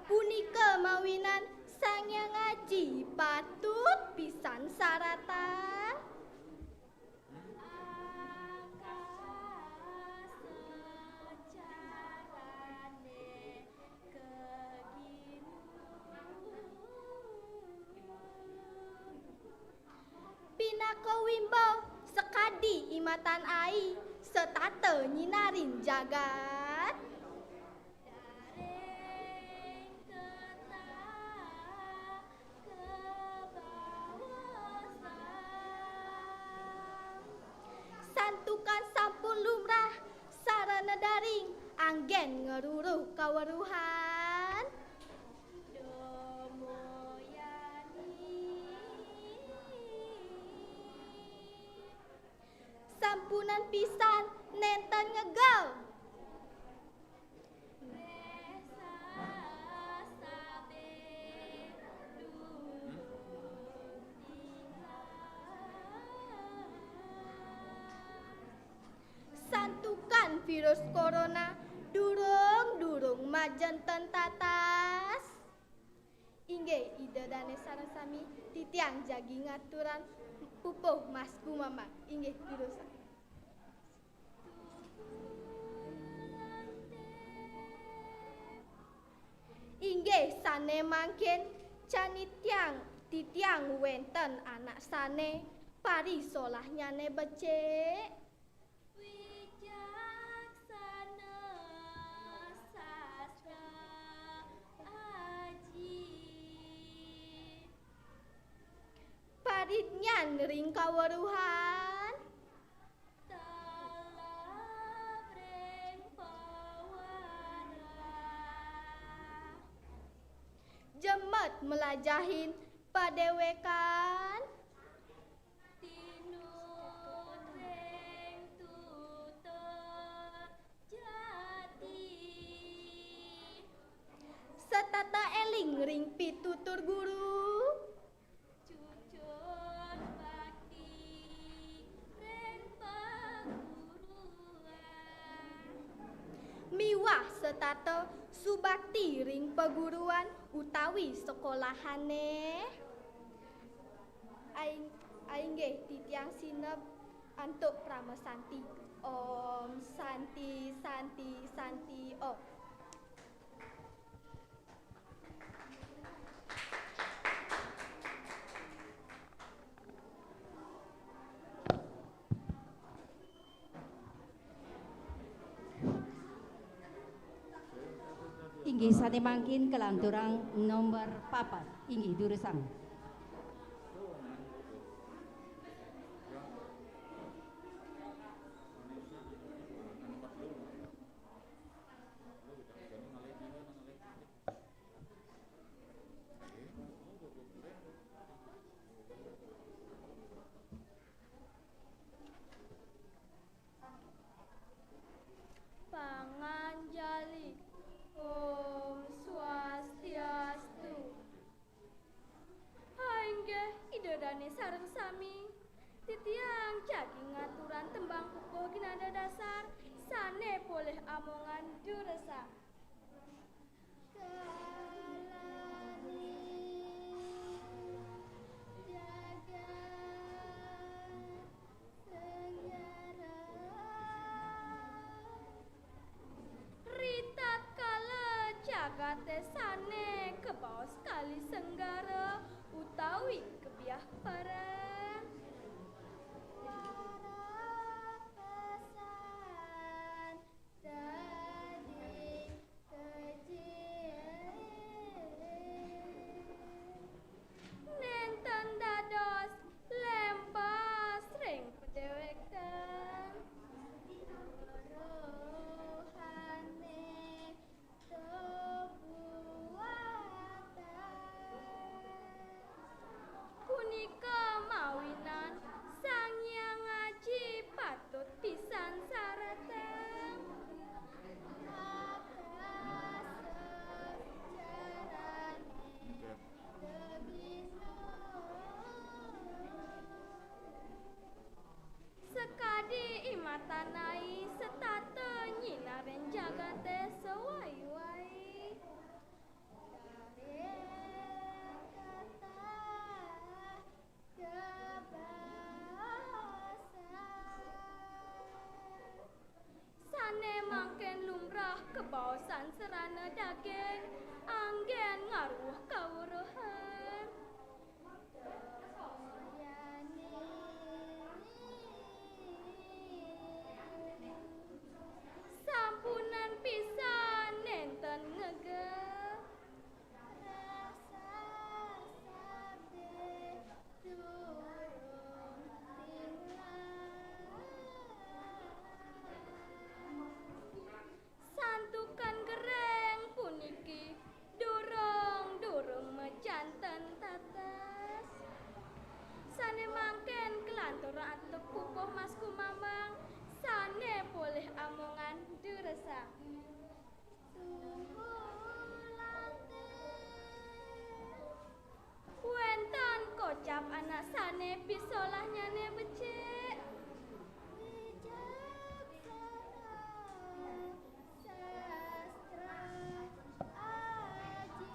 Punika mawinan Sang Hyang Aji patut pisan saratan. Pinaka wimba sakadi i matan ai, setata nyinarin jagat. Santukan sampun lumrah sarana daring, anggén ngruruh kaweruhan. Sampunang pisan nénten ngegel. Santukan virus corona durung-durung majanten tatas. Inggih, Ida dané sareng sami, titiang jagi ngaturan pupuh Mas Gumamang. Inggih, durusang. Inggih, sané mangkin canitiang titiang wénten anak sané parisolahnyané becik. Wicaksana sastra aji. Paridnyan ring kaweruhan. Teleb ring pawara. Jemet mlajahin padéwékan. Tinut ring tutur jati. Setata éling ring pitutur guru. Cucud bakti ring paguruan. Miwah setata subakti ring paguruan utawi sekolahané. Aing-, ainggih titiang sineb antuk parama santi. Om Santi, Santi, Santi, Om. Inggih sané mangkin kalanturang nomor papat. Inggih durusang. sareng sami. Titiang jagi ngaturang tembang pupuh ginanda dasar sané polih amongan durusang. Kalaning jagat senggaran. Ritatkala jagaté sané kabaos kalih senggara utawi kabiaparan. Warapesan dadi kecil. Nénten dados lempas ring padéwékan. Rohané tebuatan. Punika mawinan Sang Hyang Aji patut pisan saratang. Atas jarané. Sakadi i matan ai setata nyinarin jagaté sawai-wai. Taring katah kabaosan. Sané mangkin lumrah kabaosan sarana daging, anggén ngaruh kawuruhan. Sampunang pisan nénten ngegel. Rasa sampé durung tinggal. Santukan gering puniki durung-durung majanten tatas. Sané mangkin kalantur antuk pupuh Mas Kumambang, sané polih amongan durusang. Wénten kocap anak sané pisolahnyané becik. Wicaksana sastra aji.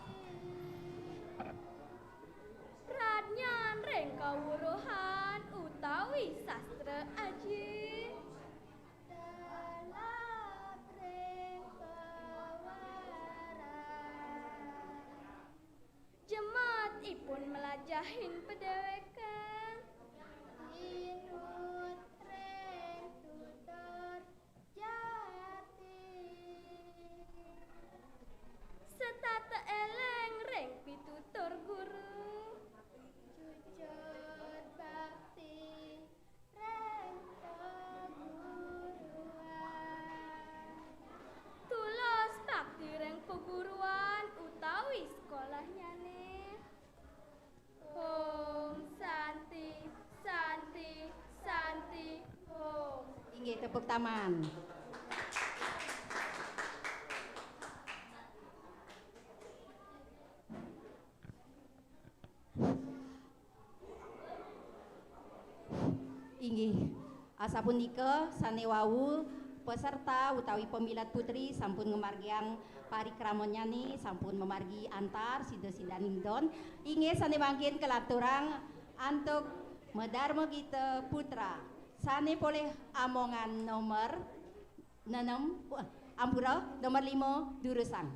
Pradnyan ring kawuruhan utawi sastra aji. Lalap ring pewaran. Jemet ipun mlajahin padéwékan. Inut ring tutur jati. Setata éling ring pitutur guru. Jujur bakti ring paguruan. Tulus bakti ring paguruan utawi sekolahnyané. Om Santi, Santi, Santi, Om. Inggih, tepuk tangan. Inggih, asapunika sané wau peserta utawi pamilet putri sampun ngamargiang parikramannyané, sampun mamargi antar sida-sidaning don. Inggih, sané mangkin kalaturang antuk Madarma Gita Putra sané polih amongan nomor nenem, wah, ampura, nomor lima, durusang.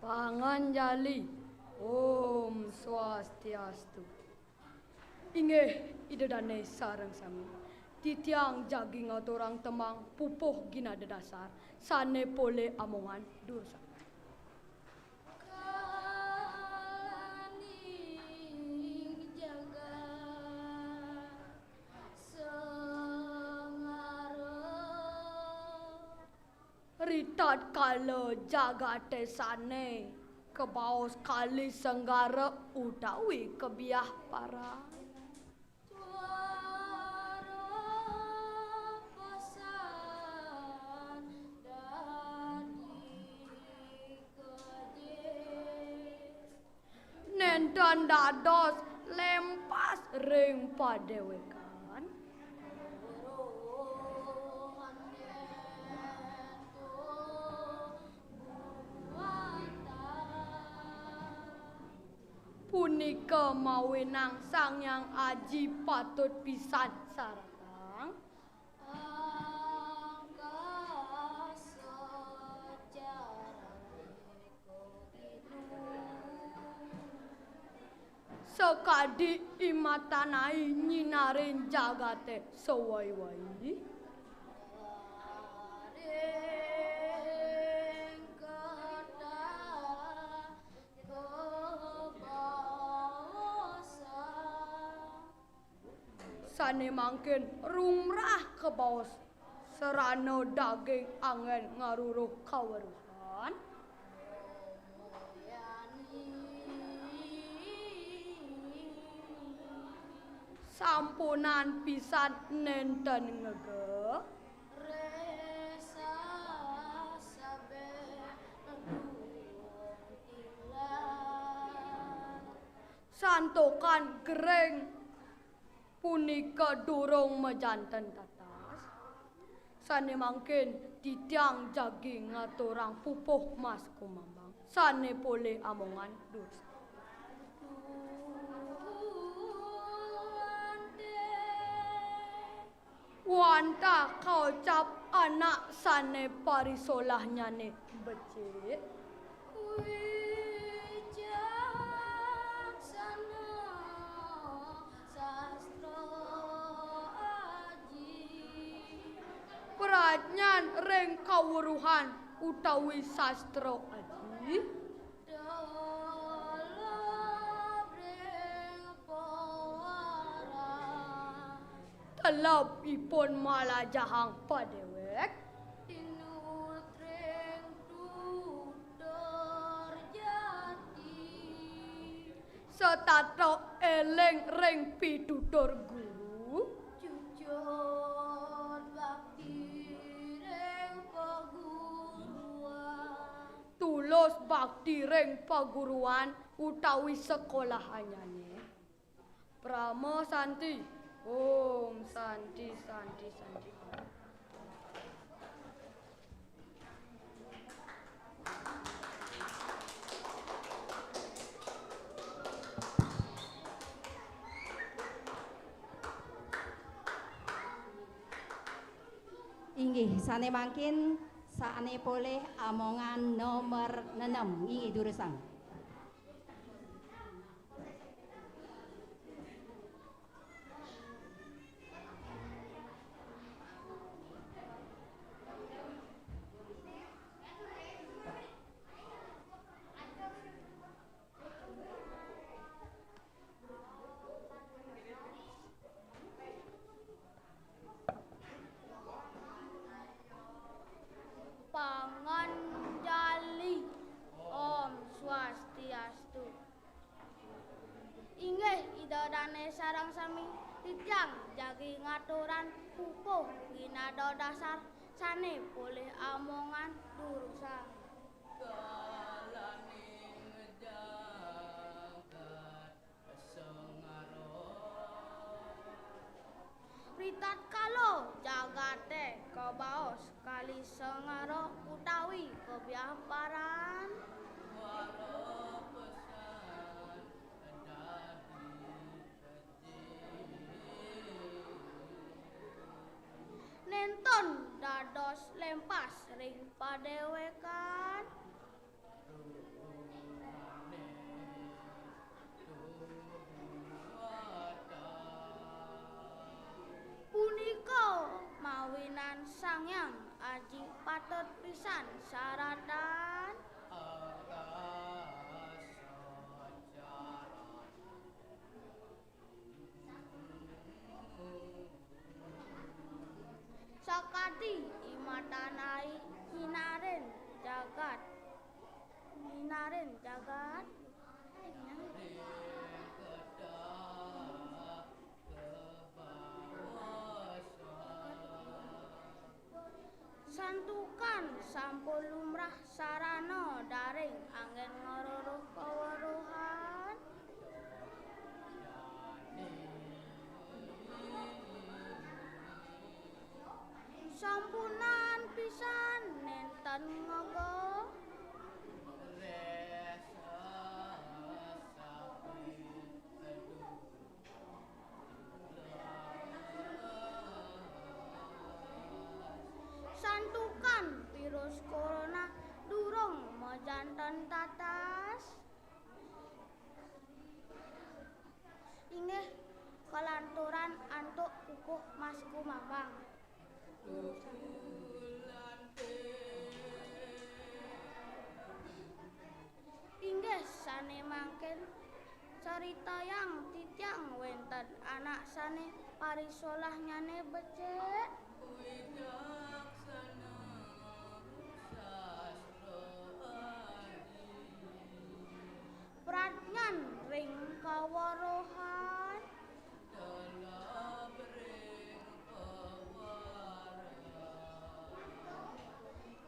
Panganjali. Om Swastiastu. Inggih, Ida Dané sareng sami. Titiang jagi ngaturang tembang pupuh ginadadasar, sane polih amongan dursa. Ritatkala jagate sane kabaos kali senggara utawi kabiah paran. Nenten dados lempas ring padewekan. Punika mawinan Sang Hyang Aji patut pisan saratang. Sakadi imatanai nyinarin jagate sawai-wai. Sane mangkin rumrah kabaos sarana daging anggen ngaruruh kaweruhan. Sampunang pisan nenten ngega. Santukan gering punika durung majanten tatas. Sane mangkin titiang jagi ngaturang pupuh mas kumambang. Sane polih amongan dursa. Wantah kaucap anak sane parisolahnyane becik. Pradnyan ring kaweruhan utawi sastra aji. Teleb ipun malajahang padewek. Setata eling ring pitutur guru. Tulus bakti ring paguruan utawi sekolahannyane. Parama Santi. Om Santi, Santi, Santi. Inggih, sane mangkin, sane polih amongan nomor nenem. Inggih, durusang. Panganjali. Om Swastiastu. Inggih Ida Dane sareng sami, titiang jagi ngaturang pupuh ginadadasar sane polih amongan durusang. Ritatkala jagate kabaos kali sengara utawi kabiaparan. Nenten dados lempas ring padewekan. Punika Nan Sang Hyang Aji patut pisan saratan. Sakadi i matan ai nyinarin jagat, nyinarin jagat. Santukan sampun lumrah sarana daring anggen ngruruh kaweruhan. Sampunang pisan nenten ngego. Santukan virus corona durung majanten tatas. Inggih kalanturan antuk pupuh Mas Kumambang. Inggih sane mangkin caritayang titiang wenten anak sane parisolahnyane becik. Pradnyan ring kaweruhan.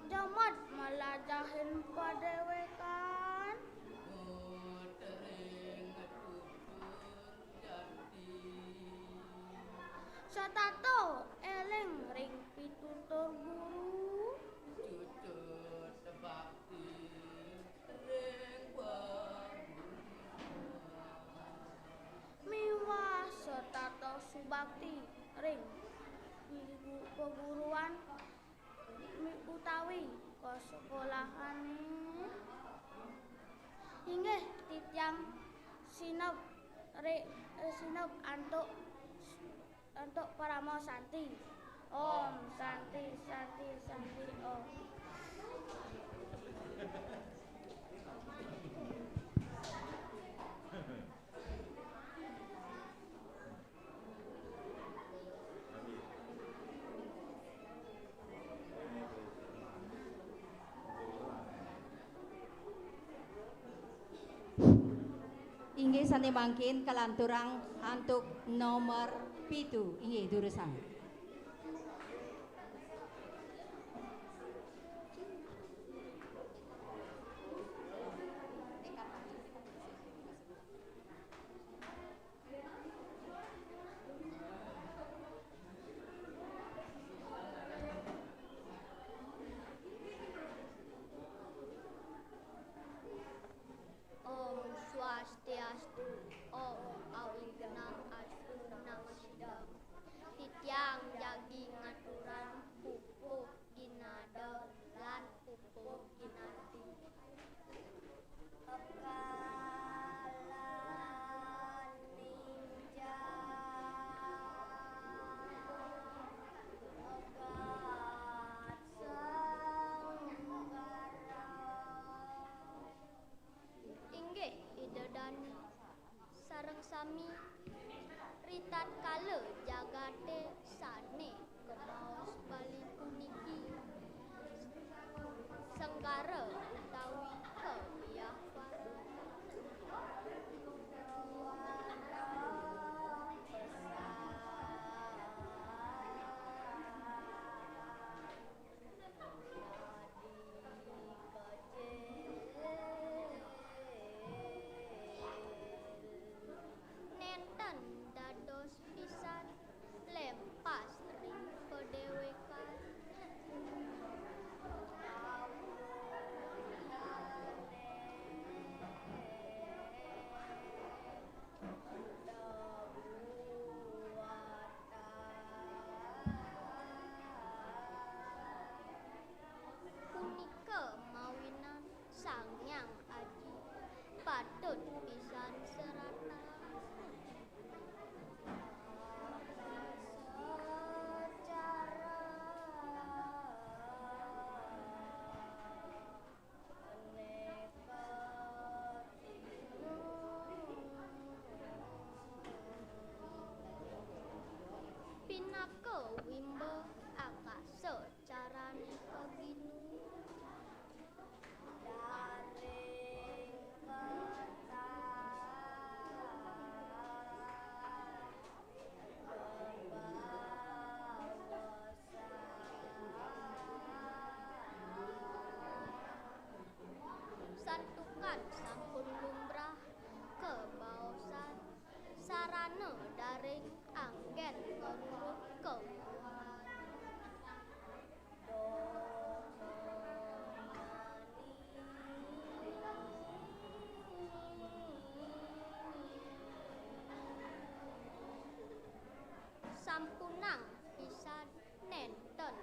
Jemet malajahin padewekan. Setata eling ring pitutur guru. Miwah setata subakti ring ibu peguruan mi-, utawi kasekolahane. Inggih titiang sineb ri-, sineb antuk antuk parama santi. Om Santi, Santi, Santi, Om. Inggih sane mangkin kalanturang antuk nomor pitu. Inggih, durusang. Om Swastiastu, Om Awighnam Astu Namo Sidham. Titiang jagi ngaturang pupuh ginada lan pupuh ginanti. Inggih, Ida Dane sareng sami, ritatkala jagate sane kemaos Bali puniki sengkara utawi kawiyapan. Nenten dados pisan Wimba akasa carané paginu. Daring petang bebaosan. Santukan sampun lumrah kabaosan, sarana daring anggén ngeruruh kabuhan. Sampunang pisan nénten.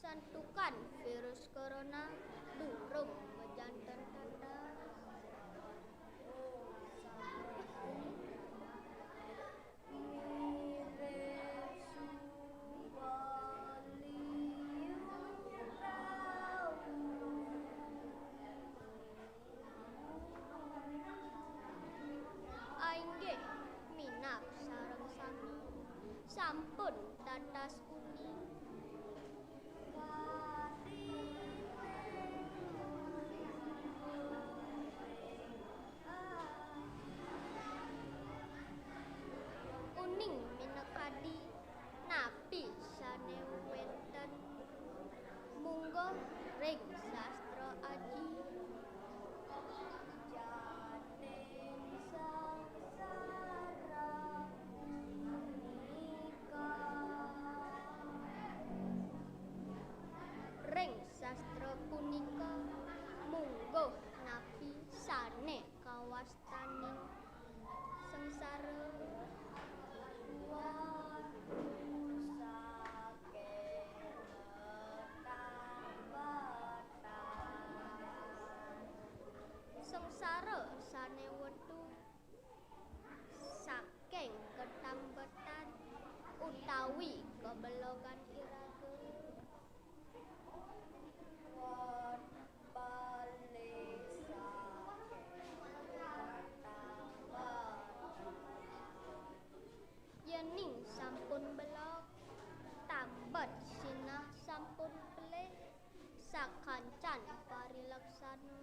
Santukan virus corona durung majanten tandas. Ainggih minab sareng sami sampun tatas uning. Uning minakadi napi sané wénten mungguh ring sastra aji. Janin sangsara punika. Ring sastra punika mungguh napi sané kawastanin sengsara. Watu saking ketambetan. Sengsara sané wetu saking ketambetan utawi kebelogan iraga. Won bali saking ketambetan. Yéning sampun belog, tambet sinah sampun pelih, sakancan parilaksana.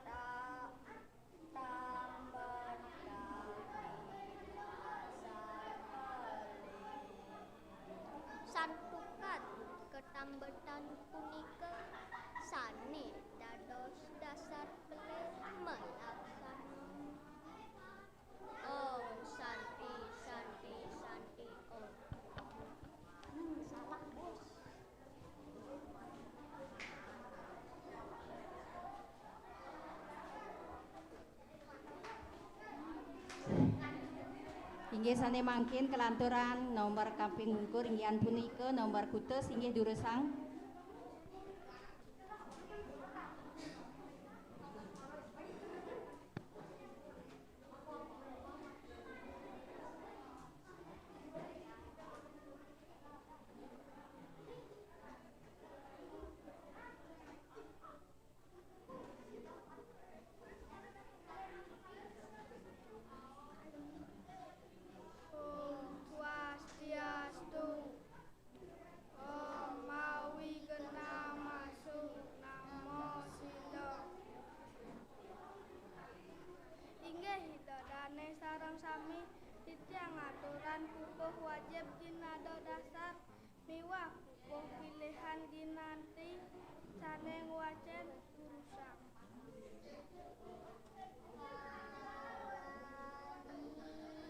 Ta-, tambet santukan ketambetan punika sané dados dasar pelih malaksana. Om Santi, Santi, Santi, Om. Hmm, salah, Bos. Inggih sané mangkin kalanturang nomor kaping ungkur inggih punika nomor kutus inggih durusang. Om Swastiastu. Om Awighnamastu. Namo Siddham. Inggih Ida dané sareng sami, titiang ngaturang pupuh wajib ginada dasar miwah pupuh pilihan ginanti sané ngwacén